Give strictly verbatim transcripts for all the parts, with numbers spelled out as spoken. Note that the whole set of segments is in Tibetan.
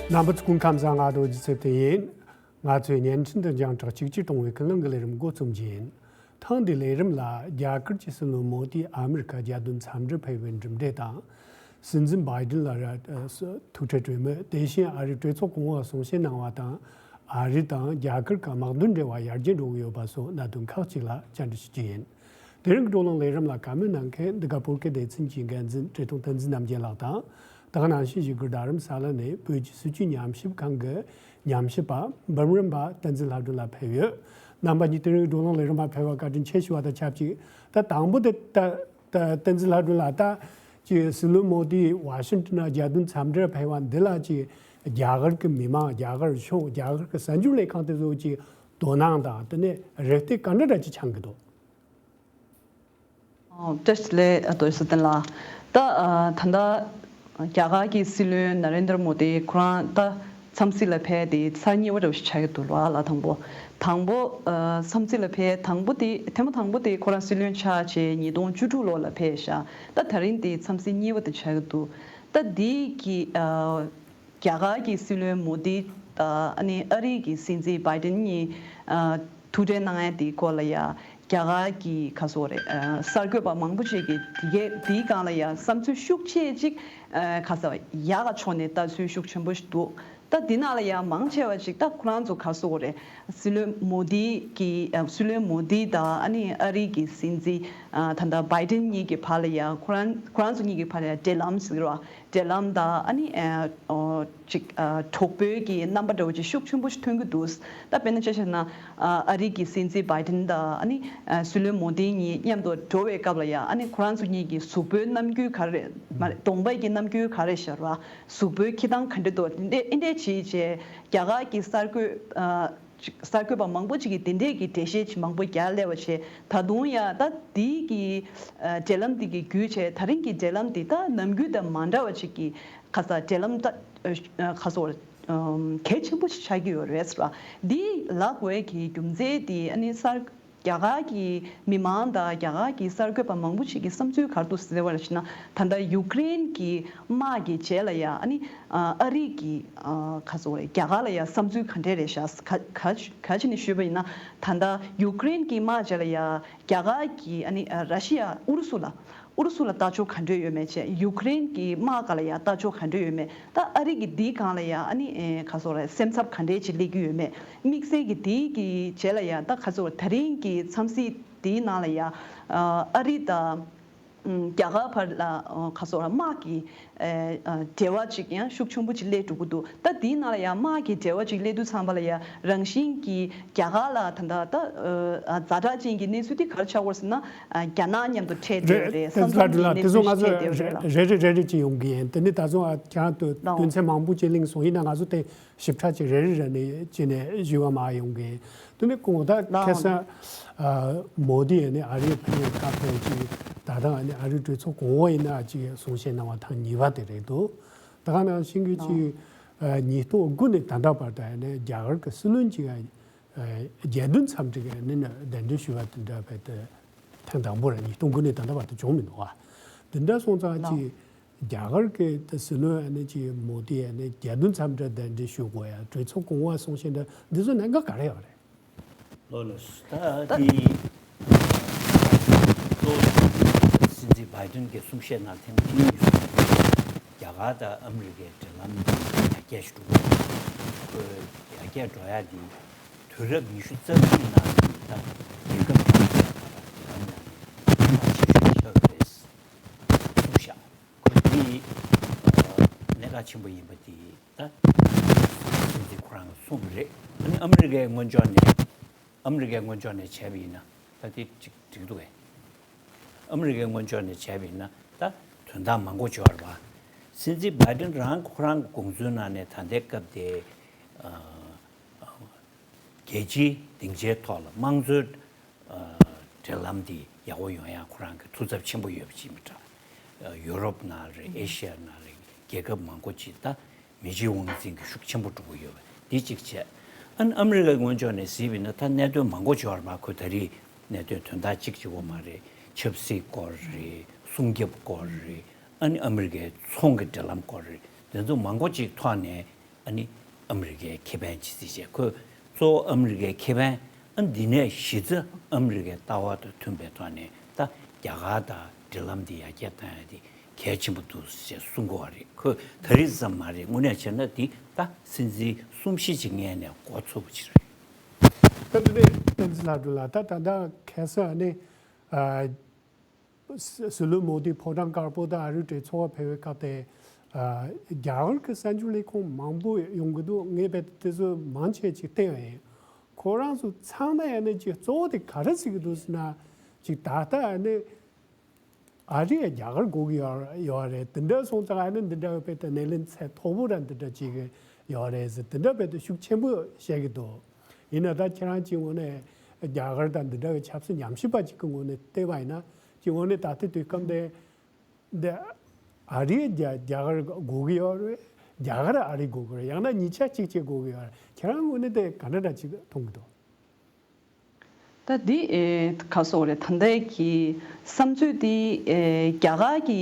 རྣམ་པ་ཚོ་སྐུ་ཁམས་བཟང་། ང་རྡོ་རྗེ་ཚེ་བརྟན་ཡིན། ང་ཚོས་བརྙན་འཕྲིན་དུ་རྒྱང་བསྒྲགས་གཅིག་གྱུར་གཏོང་བའི་ཀུན་གླེང་གི་ལས་རིམ་འགོ་རྩོམ་རྒྱུ་ཡིན། ཐེངས་འདིའི་ལས་རིམ་ལ་རྒྱ་གར་གྱི་སྲིད་བློན་མོ་དིས་ཨ་མི་རི་ཀ་རྒྱལ་དོན་འཚམས་འདྲིར་ཕེབས་པའི་གྲུབ་འབྲས་དང་། སྲིད་འཛིན་བྷའི་ཌེན་ལ་ར་ཐུག་འཕྲད་གྲོས་མོལ། དེ་བཞིན་ཨ་རིའི་གྲོས་ཚོགས་གོང་འོག་གསུང་བཤད་གནང་བ་དང་། ཨ་རི་དང་རྒྱ་གར་བར་དམག་དོན་འབྲེལ་བ་ཡར་རྒྱས་འགྲོ་གི་ཡོད་པ་སོགས་གནད་དོན་ཁག་ཅིག་ལ་བཅར་འདྲི་ཞུ་རྒྱུ་ཡིན། དེ་རིང་གི་བགྲོ་གླེང་ལས་རིམ་ལ་བཀའ་མོལ་གནང་མཁན་འདི་ག་བོད་སྐད་སྡེ་ཚན་གྱི་འགན་འཛིན་བཀྲས་མཐོང་བསྟན་འཛིན་རྣམ་རྒྱལ་ལགས་དང་། ད་ག་ནང་བཞིན་བཞུགས་སྒར་རྡ་རམ་ས་ལ་ནས་བོད་ཀྱི་སྲིད་བྱུས་ཉམས་ཞིབ་ཁང་གི་ཉམས་ཞིབ་པ་འབུམ་རམས་པ་བསྟན་འཛིན་ལྷ་སྒྲོན་ལགས་ཕེབས་ཡོད། རྣམ་པ་གཉིས་དེ་རིང་གི་བགྲོ་གླེང་ལས་རིམ་པར་ཕེབས་པར་བཀའ་དྲིན་ཆེ་ཞུ་བ་དང་ཆབས་ཅིག་ད་དང་པོ་དེ་ད་ད་བསྟན་འཛིན་ལྷ་སྒྲོན་ལགས། ད་ཅིག་སྲིད་བློན་མོ་དིས་ཝ་ཤིང་ཊོན་ན་རྒྱལ་དོན་འཚམས་འདྲིར་ཕེབས་པ་འདི་ལ་ཅིག་རྒྱ་གར་གྱི་མི་མང་། རྒྱ་གར་གཞུང་། རྒྱ་གར་གྱི་གསར་འགྱུར་ལས་ཁང་དེ་ཚོ་ཅིག་དོ་སྣང་དང་དེ་ནས་རེ་ལྟོས་ག་འདྲ་འདྲ་ཅིག་འཆང་གི་འདུག་ཨོ། བཀྲ་ཤིས་བདེ་ལེགས། ཨ། རྡོ་རྗེ་ཚེ་བརྟན་ལགས། ད་ཨ་ད་ལྟ་རྒྱ་གར་གྱི་སྲིད་བློན་ན་རེན་དར་མོ་དི་ཁོ་རང་ད་འཚམས་གཟིགས་ལ་ཕེབས་དེ་ཚར་གཉིས་པ་འདྲ་བོ་ཞིག་ཆགས་ཀྱི་འདུག་ལ། ལ་དང་པོ། དང་པོ་ཨ་འཚམས་གཟིགས་ལ་ཕེབས། དང་པོ་དེ་ཐེངས་མ་དང་པོ་དེ་ཁོ་རང་སྲིད་བློན་ཆགས་བྱས་ཉིས་སྟོང་བཅུ་དྲུག་ལོ་ལ་ཕེབས་ཤག་ད་ད་རིང་དེ་འཚམས་གཟིགས་གཉིས་པ་དེ་ཆགས་ཀྱི་འདུག་ད་དེ་གི་ཨ། རྒྱ་གར་གྱི་སྲིད་བློན་མོ་དི་དང་ཨ་ནི་ཨ་རི་གི་སྲིད་འཛིན་བྷའི་ཌེན་གཉིས་ཨ་ཐུག་འཕྲད་གནང་ཡ་དེའི་སྐོར་ལ་ཡ། རྒྱ་གར་གྱི་ག་ཟེར་དགོས་རེད། ཨ་གསར་འགོད་པ་མང་པོ་ཅིག་གིས་དེ་གའི་དེའི་སྒང་ལ་ཡ་བསམ་ཚུལ་ཤུགས་ཆེ་ཅིག་ཨ་ག་ཟེར་ཡག་ག་ཕྱོགས་ནས་ལྟ་ཚུལ་ཤུགས་ཆེན་པོ་ཞིག་འདུག་ད་དེ་ནང་ལ་ཡ་མང་ཆེ་བ་ཅིག་ད་ཁོ་རང་ཚོ་ག་ཟེར་དགོས་རེད། སྲིད་བློན་མོ་དི་གི་ཨ་སྲིད་བློན་མོ་དི་དང་ཨ་ནི་ཨ་རི་གི་སྲིད་འཛིན་ཨ་ད་ལྟ་བྷའི་ཌེན་གཉིས་ཀྱི་བར་ལ་ཡ་ཁོ་རང་ཁོ་རང་ཚོ་གཉིས་ཀྱི་བར་ལ་ཡ་འབྲེལ་ལམ་ཟེར་བ། འབྲེལ་ལམ་དང་ཨ་ནི་ཨ་ཨོ་ཅིག་ཨ་གྲོགས་པོའི་གི་རྣམ་པ་འདྲ་བོ་ཅིག་ཤུགས་ཆེན་པོ་ཞིག་ཐོན་གྱི་འདུག་ད་དཔེར་ན་ཆ་བཞག་ན་ཨ་ཨ་རི་གི་སྲིད་འཛིན་བྷའི་ཌེན་དང་ཨ་ནི་ཨ་སྲིད་བློན་མོ་དི་གཉིས་མཉམ་དུ་འགྲོ་བའི་སྐབས་ལ་ཡ། ཨ་ནི་ཁོ་རང་ཚོ་གཉིས་ཀྱི་གཟུགས་པོའི་རྣམ་འགྱུར་ག་རེ་རེད། མ་རེད། གདོང་པའི་གི་རྣམ་འགྱུར་ག་རེ་ཤར་བ། གཟུགས་པོའི་འཁྱེར་སྟངས་ག་འདྲ་འདུག་འདི་འདྲ་འདི་འདྲ་བྱས་བྱས་རྒྱ་གར་གྱི་གསར་འགོད་ཨ། གསར་འགོད་པ་མང་པོ་ཅིག་གིས་དེ་འདྲས་ཀྱི་འགྲེལ་བཤད་ཅིག་མང་པོ་རྒྱག་སླེབས་པ་བྱས། ད་དུང་ཡང་ད་འདི་གི་ཨ་འབྲེལ་ལམ་འདི་གི་བརྒྱུད་བྱས་ད་རིང་གི་འབྲེལ་ལམ་འདི་ད་ནམ་རྒྱུན་དང་མ་འདྲ་བ་ཅིག་གི་ག་ས་འབྲེལ་ལམ་ད་ཨ་ག་ས་ཨམ་གལ་ཆེན་པོ་ཞིག་ཆགས་ཀྱི་ཡོད་རེད་ཟེར་བ། འདི་ལབ་དགོས་ཀྱི་རྒྱུ་མཚན་འདི་ཨ་ནི་གསར་རྒྱ་གར་གྱི་མི་མང་དང་རྒྱ་གར་གྱི་གསར་འགོད་པ་མང་པོ་ཞིག་གི་བསམ་ཚུལ་ག་རེ་འདུག་ཟེར་བ་ལ་བྱས་ན། ད་ལྟ་ཡུཀ་རེན་གྱི་དམག་གི་རྗེས་ལ་ཡ་ཨ་ནི་ཨ་ཨ་རི་གི་ཨ་ག་ཟེར་དགོས་རེད། རྒྱ་གར་ལ་ཡ་བསམ་ཚུལ་ག་འདྲས་རེད་ཤག་ག་ག་ག་ཅི་ནས་ཞུས་པ་ཡིན་ན། ད་ལྟ་ཡུཀ་རེན་གྱི་དམག་རྗེས་ལ་ཡ་རྒྱ་གར་གྱི་ཨ་ནི་ཨ་ར་ཤི་ཡ་ཨུ་རུ་སུ་ལ་ཨུ་རུ་སུ་ལ་ལྟ་ཕྱོགས་ག་འདྲས་ཡོད་མེད་བྱས། ཡུཀ་རེན་གྱི་དམག་སྒང་ལ་ཡ་ལྟ་ཕྱོགས་ག་འདྲས་ཡོད་མེད། ད་ཨ་རི་གི་འདིའི་སྒང་ལ་ཡ་ཨ་ནི་ཨེ་ག་ཟེར་དགོས་རེད། སེམས་འཚབ་ག་འདྲས་ཅིག་སླེབས་ཀྱི་ཡོད་མེད། དམིགས་བསལ་གྱི་འདིའི་གི་རྗེས་ལ་ཡ་ད་ག་ཟེར་དགོས་རེད། ད་རིང་གི་འཚམས་གཟིགས་འདིའི་ནང་ལ་ཡ་ཨ་ཨ་རི་དང་ཨམ་རྒྱ་གར་བར་ལ་ཨ་ག་ཟེར་དགོས་རེད། དམག་གི་ཨེ་ཨ་འབྲེལ་བ་ཅིག་ཡང་ཤུགས་ཆེན་པོ་ཅིག་སླེབས་འགྲོ་གི་འདུག་ད་འདིའི་ནང་ལ་ཡ་དམག་གི་འབྲེལ་བ་ཅིག་སླེབས་དུས་ཙམ་པ་ལ་ཡ་རང་བཞིན་གྱིས་རྒྱ་གར་ལ་ད་ལྟ་ད་ཨ་ཛ་དྲག་ཅན་གྱི་གནས་ཚུལ་འདི་ག་རེ་ཆགས་ཀྱི་ཡོད་རེད་ཟེར་ན། ཨ་རྒྱ་ནག་མཉམ་དུ་འཕྲད་བསྡད་རེད། ས་མཚམས་ཀྱི་གནས་ཚུལ་ཅིག་འཕྲད་བསྡད་རེད་ལ། རེ་རེ་རེ་རེ་ཅིག་ཡོང་གི་ཡིན། དེ་ནི་ད་དུང་ཨ་ཁྱེད་རང་དུ་དོན་ཚན་མང་པོ་ཅིག་གླེང་སོང་། ཡིན་ན་ང་ཚོ་དེ་ཞིབ་ཕྲ་ཅིག་རེ་རེ་རེ་ནས་ཅིག་ནས་ཞུས་པ་མ་ཡོང་གི་ཡིན། དེ་ནི་གོང་ད་ཁ་སང་ཨ་མོ་དི་ཡིན་ནི་ཨ་རིའི་ཕེབས་སྐབས་ཅིག་ད་ལྟ་ཨ་ནི་ཨ་རིའི་གྲོས་ཚོགས་གོང་འོག་ཡིན་ན་ཅིག་གསུང་བཤད་གནང་བ་ཐེངས་གཉིས་པ་དེ་རེད་འདུག་ད་ག་ནང་བཞིན་གྱི་ཅིག་ཨ་ཉིས་སྟོང་དགུ་ནས་ད་ལྟ་བར་དུ་ཨ་ནི་རྒྱ་གར་གྱི་སྲིད་བློན་ཅིག་ཨ་རྒྱལ་དོན་འཚམས་འདྲི་གི་ནི་ནི་གདན་འདྲེན་ཞུས་པ་དེ་འདྲ་བས་ཏེ་ཐེངས་དང་པོ་རེད། ཉིས་སྟོང་དགུ་ནས་ད་ལྟ་བར་དུ་བྱུང་མི་འདུག་བ། དེ་འདྲ་སོང་ཙང་ཅིག་རྒྱ་གར་གྱི་ད་སྲིད་བློན་ཨ་ནི་ཅིག་མོ་དི་ཨ་ནི་རྒྱལ་དོན་འཚམས་འདྲིར་གདན་འདྲེན་ཞུ་དགོས་ཡ། གྲོས་ཚོགས་གོང་འོག་གསུང་བཤད་འདྲ་འདི་ཚོ་གནད་འགག་ག་རེ་ཡོད་རེད། ལགས་ལགས། ད་དེ་གཙོ་བོ་སྲིད་འཛིན་བྷའི་ཏིན་གྱིས་གསུང་བཤད་གནང་ཐེངས་གཉིས་ཡོད། རྒྱ་གར་དང་ཨ་མི་རི་ཀའི་འབྲེལ་ལམ་ཡར་རྒྱས་ཤིག་འགྲོ་གི་ཡོད། ཁོས་ཡར་རྒྱས་འགྲོ་ཡ་དེ་དུས་རབས་ཉི་ཤུ་རྩ་གཅིག་ནང་གི་ད་རྒྱལ་ཁབ་ཁག་ཅིག་དང་འབྲེལ་ལམ་ཡང་ཐེངས་མ་ཆེ་ཤོས་ཆགས་ཀྱི་རེད་གསུངས་ཤག་ཁོས་དེ་གནད་འགག་ཆེན་པོ་ཡིན་པ་དེ་ད་སྲིད་འཛིན་ཁོ་རང་གིས་གསུངས་པ་རེད། ཨ་ནི་ཨ་མི་རི་ཀའི་ངོས་ཕྱོགས་ནས་ཨ་མི་རི་ཀའི་ངོས་ཕྱོགས་ནས་བྱས་པ་ཡིན་ན་ད་དེ་ཅིག་འགྲིག་འདུག་གས། ཨ་མི་རི་ཀའི་ངོས་ཕྱོགས་ནས་བྱས་པ་ཡིན་ན་ད་དོན་དག་མང་པོ་ཅིག་ཡོད་རེད་པ། སྲིད་འཛིན་བྷའི་ཏིན་རང་ཁོ་རང་གི་དགོངས་ཚུལ་ནང་ནས་ད་ལྟའི་སྐབས་དེ་ཨ། རྒྱལ་སྤྱིའི་སྡིངས་ཆའི་ཐོག་ལ་དམངས་གཙོའི་ཨ་འབྲེལ་ལམ་འདི་ཡག་པོ་ཡོང་ཡ་ཁོ་རང་གི་ཐུགས་འཚབ་ཆེན་པོ་ཡོད་པ་ཅིག་མི་འདྲ། ཡུ་རོབ་ནང་རེད། ཨེ་ཤི་ཡ་ནང་རེད། རྒྱལ་ཁབ་མང་པོ་ཅིག་ད་མི་སྤྱིའི་དབང་འཛིན་གྱི་ཤུགས་ཆེན་པོ་འགྲོ་གི་ཡོད་པ་འདི་གཅིག་བྱས། ཨ་ནི་ཨ་མི་རི་ཀའི་ངོས་ཕྱོགས་ནས་གཟིགས་པ་ཡིན་ན་ད་གནད་དོན་མང་པོ་ཅིག་ཡོད་རེད་པ། ཁོ་ད་རེས་གནད་དོན་དོན་དག་གཅིག་གཅིག་པོ་མ་རེད། ཆབ་སྲིད་སྐོར་རེད། སྲུང་སྐྱོབ་སྐོར་རེད། ཨ་ནི་ཨ་མི་རི་ཀའི་ཚོང་གི་འབྲེལ་ལམ་སྐོར་རེད། དེ་ཚོ་མང་པོ་ཅིག་ཐོག་ནས་ ཨ་ནི་ཨ་མི་རི་ཀའི་ཁེ་ཕན་ཇི་སྲིད་བྱས། ཁོས་གཙོ་བོ་ཨ་མི་རི་ཀའི་ཁེ་ཕན། ཨ་འདི་ནས་གཞི་རྩ་ཨ་མི་རི་ཀའི་ལྟ་བ་དང་མཐུན་པའི་ཐོག་ནས་ད་རྒྱ་གར་དང་འབྲེལ་ལམ་འདི་ཡར་རྒྱས་བཏང་ཡ་དེ་གལ་ཆེན་པོ་འདུག་ཅེས་གསུང་གི་ཡོད་རེད། ཁོས་ད་རེས་ཙམ་མ་རེད། དངོས་གནས་བྱས་ན་འདི་ད་སྲིད་འཛིན་གསུམ་བཞི་ཅིག་སྔོན་ནས་འགོ་ཚུགས་པ་ཅིག་རེད། ད་དེ་ནས་བསྟན་འཛིན་ལྷ་སྒྲོན་ལགས། ད་ད་ལྟ་ཁ་སང་ཨ་ནི་ཨ་སྲིད་བློན་མོ་དི་ཕོ་བྲང་དཀར་པོ་དང་ཨ་རིའི་གྲོས་ཚོགས་ཕེབས་པའི་སྐབས་དེ། ཨ་རྒྱ་གར་གྱི་གསར་འགྱུར་ལས་ཁུངས་མང་པོ་ཡོང་གི་འདུག་ངས་རྦད་དེ་ཚོ་མང་ཆེ་ཅིག་བལྟས་པ་ཡིན། ཁོ་རང་ཚོ་ཚང་མ་ཡང་ནི་ཅིག་གཙོ་བོ་དེ་ག་རེ་ཟེར་གྱི་འདུག་ཟེར་ན། ཅིག་ད་ལྟ་ཡང་ནི་ཨ་རི་ཡ་རྒྱ་གར་དགོས་ཀྱི་ཡོད་ཡོད་རེད། དེ་འདྲ་སོང་ཙང་ཨ་ནི་འདི་འདྲ་བའི་རྦད་དེ་སྣེ་ལེན་ཚད་མཐོ་པོ་ར་འདི་འདྲ་བྱེད་ཀྱི་ཡོད་རེད་ཟེར། དེ་འདྲ་རྦད་དེ་ཤུགས་ཆེན་པོ་བཤད་ཀྱི་འདུག་ཡིན་ན་ད་ཁྱེད་རང་གི་ངོས་ནས་རྒྱ་གར་དང་འདི་འདྲ་བའི་ཆབ་སྲིད་ཉམས་ཞིབ་པ་ཅིག་གི་ངོས་ནས་བལྟས་པ་ཡིན་ན། ཅིག་ངོས་ནས་ད་ལྟ་དུས་སྐབས་འདི་འདི་ཨ་རི་རྒྱ་རྒྱ་གར་དགོས་ཀྱི་ཡོད་རེད། རྒྱ་གར་ཨ་རི་དགོས་ཀྱི་རེད། ཡང་ན་གཉིས་ཆ་གཅིག་བྱེད་དགོས་ཀྱི་ཡོད་རེད། ཁྱེད་རང་ངོས་ནས་དེ་ག་འདྲ་འདྲ་ཅིག་མཐོང་གི་འདུག་ད་འདི་ཨེ་ག་སོགས་རེད། ད་ལྟའི་གི་བསམ་ཚུལ་འདི་ཨེ་རྒྱ་གར་གི་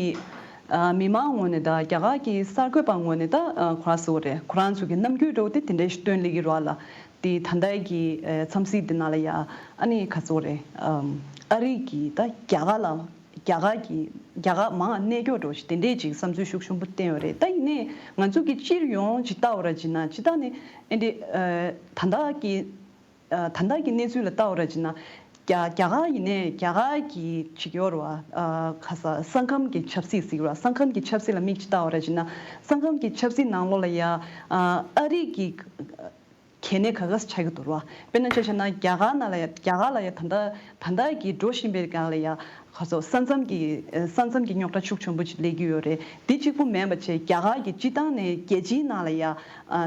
ཨ་མི་མང་ངོས་ནས་དང་རྒྱ་གར་གི་གསར་འགོད་པ་ངོས་ནས་ད་ཨ་ཁོ་རང་སོགས་རེད། ཁོ་རང་ཚོ་གི་རྣམ་འགྱུར་འདྲ་བོ་དེ་དེ་འདྲ་ཞིག་སྟོན་སླེབས་ཀྱི་རེད་ལ། དེ་ད་ལྟའི་གི་ཨེ་འཚམས་གཟིགས་འདི་ནང་ལ་ཡ་ཨ་ནི་ག་སོགས་རེད། ཨམ་ཨ་རི་གི་ད་རྒྱ་གར་ལ་རྒྱ་གར་གི་རྒྱ་གར་མང་གནས་སྐྱོ་འདྲ་བོ་ཞིག་དེ་འདྲས་ཅིག་བསམ་ཚུལ་ཤུགས་ཆེན་པོ་བསྟན་ཡོད་རེད། ད་ཡིན་ནའི་ང་ཚོ་གི་སྤྱིར་ཡོངས་ཅིག་ལྟ་བ་ར་བྱས་ན་ཇི་ལྟར་ནི་ཨེ་འདི་ཨ་ད་ལྟ་གི་ཨ་ད་ལྟ་གི་གནས་ཚུལ་ལ་ལྟ་བ་ར་བྱས་ན། རྒྱ་རྒྱ་གར་ཡིན་ནའི་རྒྱ་གར་གྱི་ཅིག་ཡོད་རེད་བ། ཨ་ཁ་ས་ས་ཁམས་ཀྱི་ཆབ་སྲིད་ཟེར་གྱི་རེད་བ། ས་ཁམས་ཀྱི་ཆབ་སྲིད་ལ་དམིགས་ཅིག་ལྟ་བ་ར་བྱས་ན། ས་ཁམས་ཀྱི་ཆབ་སྲིད་ནང་ལོགས་ལ་ཡ་ཨ་ཨ་རི་གི་གལ་གནད་ག་ག་ཆགས་ཀྱི་འདུག་རེད་བ། དཔེར་ན་ཆ་བཞག་ན་རྒྱ་གར་ནང་ལ་ཡ་རྒྱ་གར་ལ་ཡ་ད་ལྟ་ད་ལྟ་གི་འགྲོ་བཞིན་པའི་སྒང་ལ་ཡ། ཁ་སོ་ས་མཚམས་ཀྱི་ས་མཚམས་ཀྱི་རྙོག་དྲ་ཤུགས་ཆེན་པོ་ཅིག་སླེབས་ཀྱི་ཡོད་རེད། དེ་གཅིག་པུ་མིན་པ་བྱས་རྒྱ་གར་གྱི་སྤྱི་བཏང་ནས་རྒྱལ་སྤྱིའི་ནང་ལ་ཡ་ཨ་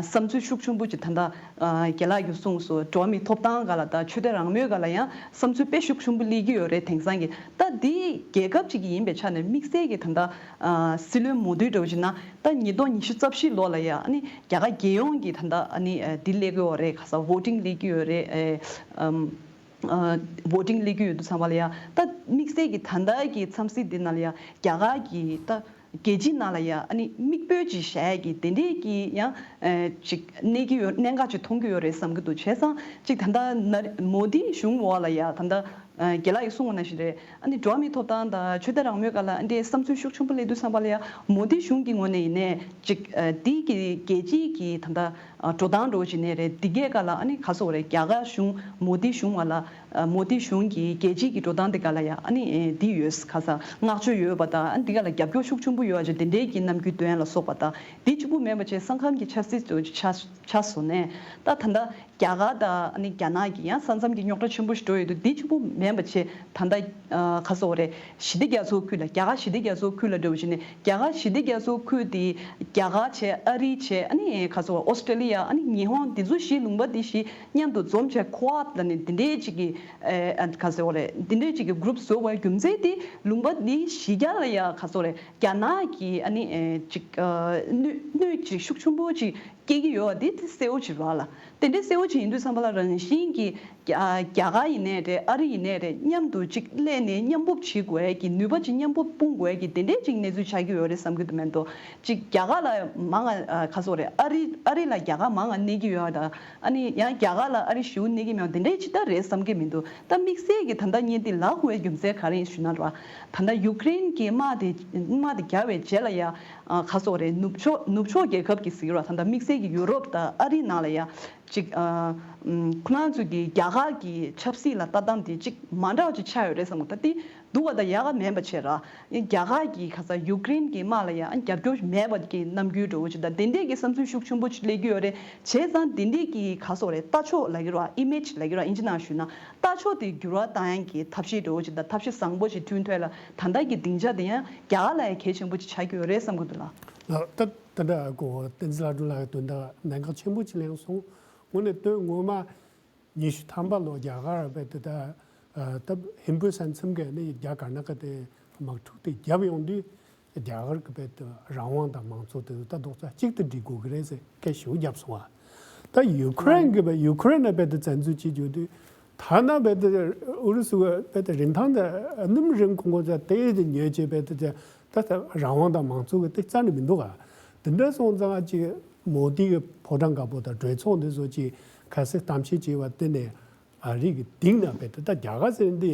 བསམ་ཚུལ་ཤུགས་ཆེན་པོ་ཅིག་ད་ལྟ་ཨ་རྒན་ལགས་ཀྱིས་གསུངས་སོང་། འགྲོ་བ་མིའི་ཐོབ་ཐང་སྒང་ལ་དང་ཆོས་དད་རང་མོས་སྒང་ལ་ཡང་བསམ་ཚུལ་དཔེ་ཤུགས་ཆེན་པོ་སླེབས་ཀྱི་ཡོད་རེད། དེང་སང་གི་ད་འདི་རྒྱལ་ཁབ་ཅིག་གི་ཡིན་པའི་ཆ་ནས་དམིགས་བསལ་གྱི་ད་ལྟ་ཨ་སྲིད་བློན་མོ་དྷི་འདྲ་བོ་ཅིག་ན་ད་ཉིས་སྟོང་ཉི་ཤུ་རྩ་བཞི་ལོ་ལ་ཡ་ཨ་ནི་རྒྱ་གར་རྒྱལ་ཡོངས་ཀྱི་ད་ལྟ་ཨ་ནི་ཨ་འདི་སླེབས་ཀྱི་ཡོད་རེད། ཁ་ས་བྷོ་ཊིང་སླེབས་ཀྱི་ཡོད་རེད། ཨེ་ཨམ། ཨ་བྷོ་ཊིང་སླེབས་ཀྱི་ཡོད་དུས་ཙམ་པ་ལ་ཡ་ད་དམིགས་བསལ་གྱི་ད་ལྟའི་གི་འཚམས་གཟིགས་འདི་ནང་ལ་ཡ་རྒྱ་གར་གྱི་ད་རྒྱལ་སྤྱིའི་ནང་ལ་ཡ་ཨ་ནི་མིག་དཔེ་ཅིག་བཞག་ཡ་གི་དེ་འདྲའི་གི་ཡང་ཨ་ཅིག་གནས་ཀྱི་ཡོད། གནད་འགག་ཅིག་མཐོང་གི་ཡོད་རེད་བསམ་གྱི་འདུག་བྱས་ཙང་ཅིག་ད་ལྟ་ན་མོ་དྷི་གཞུང་འོག་ལ་ཡ་ད་ལྟ་ཨ་རྒན་ལགས་ཀྱིས་གསུངས་པ་ནང་བཞིན་རེད། ཨ་ནི་འགྲོ་བ་མིའི་ཐོབ་ཐང་དང་ཆོས་དད་རང་མོས་སྒང་ལ་ཨ་འདྲའི་བསམ་ཚུལ་ཤུགས་ཆེན་པོ་སླེབས་དུས་ཙམ་པ་ལ་ཡ་མོ་དྷི་གཞུང་གི་ངོས་ནས་ཡིན་ནའི་ཅིག་ཨ་འདི་གི་རྒྱལ་སྤྱིའི་གི་ད་ལྟ་ཨ་འགྲོ་སྟངས་འདྲ་བོ་ཅིག་ནས་རེད། འདི་གའི་སྒང་ལ་ཨ་ནི་ག་སོགས་རེད། རྒྱ་གར་གཞུང་མོ་དྷི་གཞུང་བ་ལ་ཨ་མོ་དྷི་གཞུང་གི་རྒྱལ་སྤྱིའི་གི་འགྲོ་སྟངས་འདི་སྒང་ལ་ཡ་ཨ་ནི་ཨེ་འདི་ཡོད་ག་ས་བསྔགས་བརྗོད་ཡོད་པ་དང་། ཨ་ནི་འདི་སྒང་ལ་རྒྱབ་སྐྱོར་ཤུགས་ཆེན་པོ་ཡོད་ཅེས་དེ་འདྲའི་གི་རྣམ་འགྱུར་སྟོན་ཡ་ལ་སོགས་པ་དང་། འདི་གཅིག་པུ་མིན་པ་བྱས་ས་ཁམས་ཀྱི་ཆབ་སྲིད་ཚོ་ཆ་ཆ་བཟོ་ནས་ད་ད་ལྟ་རྒྱ་གར་དང་ཨ་ནི་རྒྱ་ནག་གི་ཡང་ས་མཚམས་ཀྱི་རྙོག་དྲ་ཆེན་པོ་ཞིག་འགྲོ་ཡོད་དུས། འདི་གཅིག་པུ་མིན་པ་བྱས་ད་ལྟ་ཨ་ག་སོགས་རེད། ཞི་བདེ་རྒྱ་མཚོའི་ཁུལ་ལ་རྒྱ་གར་ཞི་བདེ་རྒྱ་མཚོའི་ཁུལ་ལ་འགྲོ་བ་ཞིག་ནས་རྒྱ་གར་ཞི་བདེ་རྒྱ་མཚོའི་ཁུལ་དེ་རྒྱ་གར་བྱས། ཨ་རི་བྱས། ཨ་ནི་ག་སོགས་ཨོ་སི་ཀྲེ་ལི་ཡ། ཨ་ནི་ཉི་ཧོང་། འདི་ཚོ་བཞི་ལུང་པ་འདི་བཞི་མཉམ་དུ་འཛོམས་བྱས་ཁོ་ཝཱཌ་ལ་ནི་འདི་འདྲའི་ཅིག་གི་ཨ་ག་སོགས་རེད། འདི་འདྲའི་ཅིག་གི་གུ་རུབ་བཟོ་བའི་རྒྱུ་མཚན་དེ་ལུང་པ་འདི་བཞི་རྒྱ་ལ་ཡ་ག་སོགས་རེད། རྒྱ་ནག་གི་ཨ་ནི་ཨེ་ཅིག་ཨ་གནོད་གནོད་ཅིག་ཤུགས་ཆེན་པོ་ཅིག་སྐྱེ་གི་ཡོད་པ་འདི་དེ་གསལ་བོ་ཅིག་རེད་ལ། དེ་འདྲའི་གསལ་བོ་ཅིག་ཡིན་དུས་ཙམ་པ་ལ་རང་བཞིན་གྱིས་རྒྱ་རྒྱ་གར་ཡིན་ནའི་རེད། ཨ་རི་ཡིན་ནའི་རེད། མཉམ་དུ་ཅིག་སླེབས་ནས་མཉམ་སྤོབས་བྱེད་དགོས་ཀྱི། ནུས་པ་ཅིག་མཉམ་སྤོབས་སྤུངས་དགོས་ཀྱི་དེ་འདྲའི་ཅིག་གནས་ཚུལ་ཆགས་ཀྱི་ཡོད་རེད་བསམ་གྱི་འདུག་མེད་དོ། ཅིག་རྒྱ་གར་ལ་མང་ང་ཨ་ག་སོགས་རེད། ཨ་རི་ཨ་རི་ལ་རྒྱ་གར་མང་ང་གནས་ཀྱི་ཡོད་དང་། ཨ་ནི་ཡང་རྒྱ་གར་ལ་ཨ་རི་ཞེ་པོ་གནས་ཀྱི་མེད་པ་དེ་འདྲའི་ཅིག་ད་རེད་བསམ་གྱི་མི་འདུག་ད་དམིགས་བསལ་གྱི་ད་ལྟ་ངས་འདི་ལབ་དགོས་པའི་རྒྱུ་མཚན་ག་རེ་ཡིན་ཞུ་ན་ར། ད་ལྟ་ཡུ་ཀེ་རེན་གྱི་དམག་དེ་དམག་དེ་རྒྱག་པའི་རྗེས་ལ་ཡ་ཨ་ག་སོགས་རེད། ནུབ་ཕྱོགས་ནུབ་ཕྱོགས་རྒྱལ་ཁབ་ཀྱི་ཟེར་གྱི་ར། ད་ལྟ་དམིགས་བསལ་གྱི་ཡུ་རོབ་དང་ཨ་རི་ནང་ལ་ཡ་ཅིག་ཨ་ཨམ་ཁོ་རང་ཚོ་གི་རྒྱ་གར་གྱི་ཆབ་སྲིད་ལ་ལྟ་སྟངས་དེ་ཅིག་མ་འདྲ་བ་ཅིག་ཆགས་ཡོད་རེད་བསམ་གྱི། ད་དེ་སྡུག་ག་དང་ཡག་ག་མིན་པ་བྱས་ར། རྒྱ་གར་གྱི་ག་ས་ཡུ་ཀེ་རེན་གྱི་དམག་ལ་ཡང་རྒྱབ་སྐྱོར་མེད་པ་གི་རྣམ་འགྱུར་འདྲ་བོ་ཅིག་དང་། དེ་འདྲས་ཀྱི་བསམ་ཚུལ་ཤུགས་ཆེན་པོ་ཅིག་སླེབས་ཀྱི་ཡོད་རེད། བྱས་ཙང་དེ་འདྲས་ཀྱི་ག་སོགས་རེད། ལྟ་ཕྱོགས་ལབ་ཀྱི་རེད་བ། ཨི་མེ་ཇི་ལབ་ཀྱི་རེད་བ། ཨིན་ཇི་ནང་ཞུས་ན་ལྟ་ཕྱོགས་དེ་འགྱུར་བ་གཏང་ཡག་གི་ཐབས་ཤེས་འདྲ་བོ་ཅིག་དང་། ཐབས་ཤེས་བཟང་པོ་ཅིག་བསྐྲུན་ཐུབ་ཡ་ལ་ད་ལྟ་གི་སྡིངས་ཆ་དེ་ཡང་རྒྱ་གར་ལ་ཡང་གལ་ཆེན་པོ་ཅིག་ཆགས་ཀྱི་ཡོད་རེད་བསམ་གྱི་འདུག་ལགས། ལགས། ད་ད་ལྟ་གོ་བསྟན་འཛིན་ལྷ་སྒྲོན་ལགས་ཀྱི་དོན་དག་གནད་འགག་ཆེན་པོ་ཅིག་གླེང་སོང་། དངོས་གནས་དོན་ངོ་མ། ཉི་ཤུ་ཐམ་པ་ལོ་རྒྱ་གར་བས་དེ་ད་ད་ཧིན་བོད་ས་མཚམས་ཀྱི་ནི་རྒྱ་གར་ནག་གི་དེ་དམག་འཁྲུག་དེ་བརྒྱབ་ཡོང་དུས། རྒྱ་གར་གྱི་བས་དེ་རང་དབང་དང་མང་གཙོ་དེ་ད་རྡོག་རྩ་གཅིག་ཏུ་སྒྲིལ་དགོས་ཀྱི་རེད་ཟེར་སྐད་ཞུ་བརྒྱབ་སོང་བ། ད་ཡུ་ཀེ་རེན་གྱི་བས་ཡུ་ཀེ་རེན་ནས་བས་དེ་བཙན་འཛུལ་བྱེད་རྒྱུ་དུས། ཐ་ན་བས་དེ་ཨུ་རུ་སུ་བས་དེ་རིན་ཐང་དེ་སྣུམ་རིན་གོང་གོང་དེ་དེ་ཉོས་བྱས་བས་དེ་ད་རང་དབང་དང་མང་གཙོ་གི་དེ་རྩ་ནས་མི་འདུག་ག་དེ་འདྲ་སོང་ཙང་ཅིག་མོ་དི་གི་ཕོ་བྲང་དཀར་པོ་དང་གྲོས་ཚོགས་འདི་ཚོ་ཅིག་ཁ་གསལ་གཏམ་བཤད་བྱས་པ་དེ་ནས་ཨ་རི་གི་སྟེང་ན་བས་ད་ལྟ་རྒྱ་གར་ཟེར་འདི་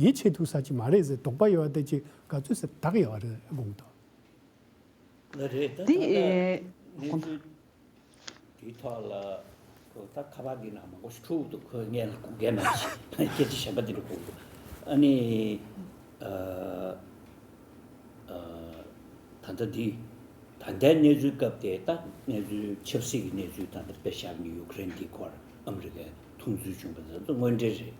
ཡིད་ཆེས་ཐུབ་ས་ཅིག་མ་རེད་ཟེར་དོགས་པ་ཡོད་པ་དེ་ཅིག་ག་ཚོད་ཟེར་དག་ཡོད་རེད་དགོངས་དོན། ལ་རེད་ད་དེ་ད་ལྟ་ཨེ་གནས་ཚུལ་དེའི་ཐོག་ལ་ཁོ་ད་ཁ་པར་འདི་ནང་མང་པོ་ཞིག་འཁྲུག་འདུག་ཁོས་ངས་ལ་དགོངས་འགལ་མ་བྱེད་སྐད་ཆ་གཞན་པ་འདི་ལ་དགོངས་འདུག་ཨ་ནི་ཨ་ཨ་ད་ལྟ་འདི་ད་ལྟའི་གནས་ཚུལ་སྐབས་དེ་ད་གནས་ཚུལ་ཆབ་སྲིད་ཀྱི་གནས་ཚུལ་ད་ལྟ་དཔེ་བཞག་ནས་ཡུ་ཀེ་རེན་འདི་སྐོར་ཨ་མི་རི་ཀས་མཐོང་ཚུལ་བྱུང་བ་ད་ཚོ་དངོས་འབྲེལ་རེད།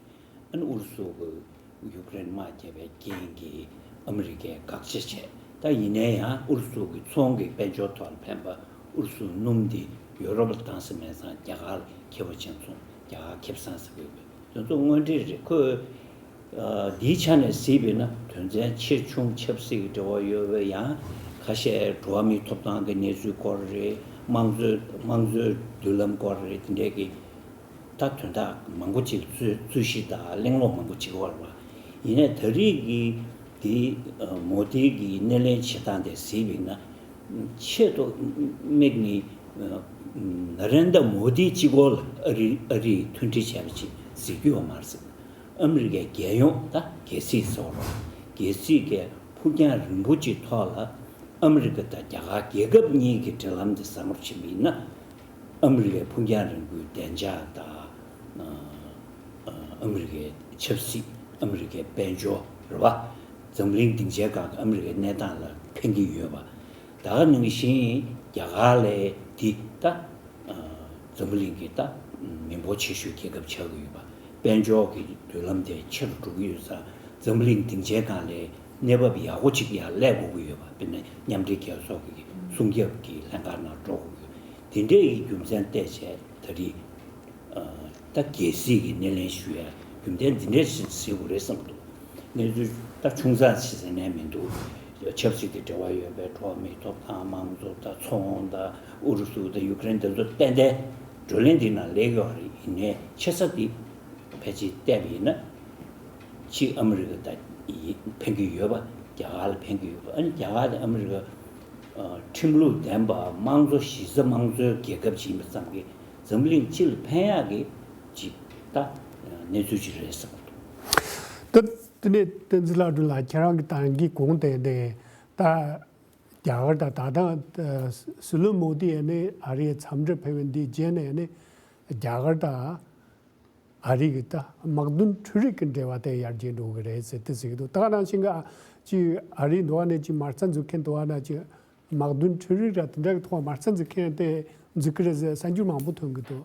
ཨ་ནི་ཨུ་རུ་སུ་གི་ཡུཀ་རེན་དམག་རྒྱབ་པའི་རྐྱེན་གྱིས་ཨ་མི་རི་ཀས་དགག་བྱ་བྱས། ད་ཡིན་ན་ཡང་ཨུ་རུ་སུ་གི་ཚོང་གི་དཔལ་འབྱོར་ཐོག་ལ་ཕན་པ་ཨུ་རུ་སུ་སྣུམ་འདི་ཡོ་རོབ་ལ་བཏང་ས་མེད་ཙང་རྒྱ་གར་ལ་ཁེ་བ་ཆེན་སོང་རྒྱ་གར་ཁེ་བཟང་ཟེར་གི་ཡོད་པས་དོན་ཚོགས་དངོས་འབྲེལ་རེད། ཁོས་ཨ་འདིའི་ཆ་ནས་གཟིགས་པས་ན་དོན་ཚན་ཆེ་ཆུང་ཆབ་སྲིད་ཀྱི་འབྲེལ་བ་ཡོད་པའི་ཡང་ཁ་ཤས་འགྲོ་བ་མིའི་ཐོབ་ཐང་གི་གནས་ཚུལ་སྐོར་རེད། དམངས་གཙོའི་དམངས་གཙོའི་མདུན་ལམ་སྐོར་རེད། དེ་འདྲས་ཀྱི་ད་དོན་དག་མང་པོ་ཅིག་རྩོད་རྩོད་གཞི་དང་གླེང་སློང་མང་པོ་བྱེད་ཀྱི་ཡོད་རེད་བ། ཡིན་ནའི་ད་རེས་ཀྱི་འདི་མོ་དི་གི་སྣེ་ལེན་བྱེད་སྟངས་དེ་གཟིགས་པ་ཡིན་ན་ཆེད་དུ་དམིགས་ནས་ན་རེན་དྲ་མོ་དི་གཅིག་པོ་ལ་ཨ་རི་ཨ་རིས་མཐུན་སྒྲིལ་བྱས་པ་ཅིག་གཟིགས་རྒྱུ་ཡོད་མ་རེད་ཟེར། ཨ་མི་རི་ཀའི་རྒྱལ་ཡོངས་ད་རྒྱལ་སྲིད་ཟེར་བ་རེད། རྒྱལ་སྲིད་ཀྱི་ཕུགས་རྒྱང་རིང་པོ་ཅིག་ཐོག་ལ་ཨ་མི་རི་ཀ་དང་རྒྱ་གར་རྒྱལ་ཁབ་གཉིས་ཀྱི་འབྲེལ་ལམ་དེ་བཟང་རུ་ཕྱིན་པ་ཡིན་ན། ཨ་མི་རི་ཀའི་ཕུགས་རྒྱང་རིང་པོའི་བདེ་འཇགས་དང་། ཨ་མི་རི་ཀའི་ཆབ་སྲིད། ཨ་མི་རི་ཀའི་དཔལ་འབྱོར་རེད་བ། འཛམ་གླིང་སྡིངས་ཆའི་སྒང་གི་ཨ་མི་རི་ཀའི་གནས་སྟངས་ལ་ཕན་གྱི་ཡོད་པ། ད་ག་ནང་བཞིན་རྒྱ་གར་ལས་འདི་ད་འཛམ་བུ་གླིང་གི་ད་མི་འབོར་ཆེ་ཤོས་རྒྱལ་ཁབ་ཆགས་ཀྱི་ཡོད་པ། དཔལ་འབྱོར་གྱི་མདུན་ལམ་དེ་ཆེ་རུ་འགྲོ་གི་ཡོད་ཙང་འཛམ་བུ་གླིང་སྡིངས་ཆའི་སྒང་ལས་གནས་བབ་ཡག་པོ་ཅིག་ཡར་སླེབས་དགོས་ཀྱི་ཡོད་པ། དཔེར་ན་མཉམ་འབྲེལ་རྒྱལ་ཚོགས་ཀྱི་སྲུང་སྐྱོབ་ཀྱི་ལྷན་ཁང་ནང་འགྲོ་དགོས་ཀྱི་ཡོད། དེ་འདྲའི་རྒྱུ་མཚན་བལྟས་བྱས་ད་རེས་ད་རྒྱལ་སྲིད་ཀྱི་སྣེ་ལེན་ཞུ་ཡ་རྒྱུ་མཚན་འདི་འདྲ་ཞིག་གཟིགས་དགོས་རེད་བསམ་འདུག་གནས་ཚུལ་ད་ཆུང་ཙག་ཞིག་ཟེར་ནས་མི་འདུག་ཆབ་སྲིད་ཀྱི་འབྲེལ་བ་ཡོད་པའི་འགྲོ་བ་མིའི་ཐོབ་ཐང་དམངས་གཙོ་དང་ཚོང་དང་ཨུ་རུ་སུ་དང་ཡུཀ་རེན་དེ་ཚོ་ཏན་ཏན་བགྲོ་གླེང་འདི་ནང་སླེབས་ཡོད་རེད། ཡིན་ནའི་ཆེ་ས་འདི་ཕལ་ཆེར་བལྟས་པ་ཡིན་ན་གཅིག་ཨ་མི་རི་ཀ་དང་ཕན་གྱི་ཡོད་པ། རྒྱ་གར་ལ་ཕན་གྱི་ཡོད་པ། ཨ་ནི་རྒྱ་གར་དང་ཨ་མི་རི་ཀ་ཁྲིམས་ལུགས་ལྡན་པ་དམངས་གཙོ་གཞི་རྩ་དམངས་གཙོའི་རྒྱལ་ཁབ་ཅིག་ཡིན་པ་ཙམ་གྱིས་འཛམ་གླིང་སྤྱི་ལ་ཕན་ཡག་གི་ཅིག་ད་གནས་ཚུལ་ཅིག་རེད་བསམ་གྱི་འདུག་ད་དེ་ནས་བསྟན་འཛིན་ལྷ་སྒྲོན་ལགས་ཁྱེད་རང་གི་ད་གིན་གོང་དེ་དེ་ད་རྒྱ་གར་དང་ད་ལྟ་སྲིད་བློན་མོ་དི་ཡ་ནས་ཨ་རིའི་འཚམས་འདྲིར་ཕེབས་པའི་འདིའི་རྗེས་ནས་ཡ་ནས་རྒྱ་གར་དང་ཨ་རི་གི་ད་དམག་དོན་འཕྲུལ་རིག་གི་འབྲེལ་བ་དེ་ཡར་རྒྱས་འགྲོ་གི་རེད་ཟེར་ཏེ་ཟེར་གྱི་འདུག་ད་ག་ནང་བཞིན་གྱི་ཅིག་ཨ་རིའི་འདུག་བ་ནས་ཅིག་མ་རྩ་འཛུགས་མཁན་འདུག་བ་ན་ཅིག་དམག་དོན་འཕྲུལ་རིག་ར་དེ་འདྲ་གི་ཐོག་མ་རྩ་འཛུགས་མཁན་དེ་འཛུགས་ཀྱི་རེད་ཟེར་གསར་འགྱུར་མང་པོ་ཐོན་གྱི་འདུག་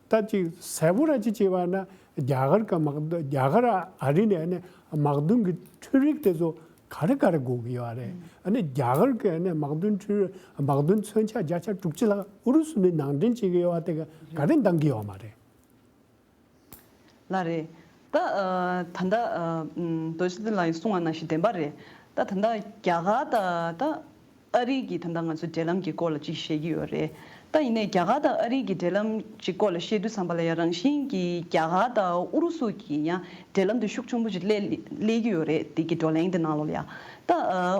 ད་ཅིག་གསལ་པོ་ར་ཅིག་བྱས་པ་ན་རྒྱ་གར་ག་དམག་རྒྱ་གར་ཨ་རི་ནས་ནས་དམག་དོན་གྱི་འཕྲུལ་རིག་དེ་ཚོ་ག་རེ་ག་རེ་དགོས་ཀྱི་ཡོད་རེད། ཨ་ནི་རྒྱ་གར་གི་ནས་དམག་དོན་འཕྲུལ་དམག་དོན་མཚོན་ཆ་བརྒྱ་ཆ་དྲུག་ཅུ་ལྷག་ཨུ་རུ་སུ་ནས་ནང་འདྲེན་བྱེད་ཀྱི་ཡོད་པ་དེ་ག་ག་རེ་འདང་གི་ཡོད་མ་རེད། ལགས་རེད། ད་ཨ་ད་ལྟ་ཨ་ཨམ་རྡོ་རྗེ་ལགས་ཀྱིས་གསུངས་པ་ནང་བཞིན་བདེན་པ་རེད། ད་ད་ལྟ་རྒྱ་གར་དང་ད་ཨ་རི་གི་ད་ལྟ་ང་ཚོའི་འབྲེལ་ལམ་གྱི་སྐོར་ལ་ཅིག་བཤད་ཀྱི་ཡོད་རེད། ད་ཡིན་ནའི་རྒྱ་གར་དང་ཨ་རི་གི་འབྲེལ་ལམ་གྱི་སྐོར་ལ་བཤད་དུས་ཙམ་པ་ལ་ཡང་རང་བཞིན་གྱིས་རྒྱ་གར་དང་ཨུ་རུ་སུ་གི་ཡང་འབྲེལ་ལམ་དེ་ཤུགས་ཆེན་པོ་ཅིག་སླེབས་སླེབས་ཀྱི་ཡོད་རེད། དེ་གི་བགྲོ་གླེང་དེ་ནང་ལོགས་ལ་ཡང་ད་ཨ་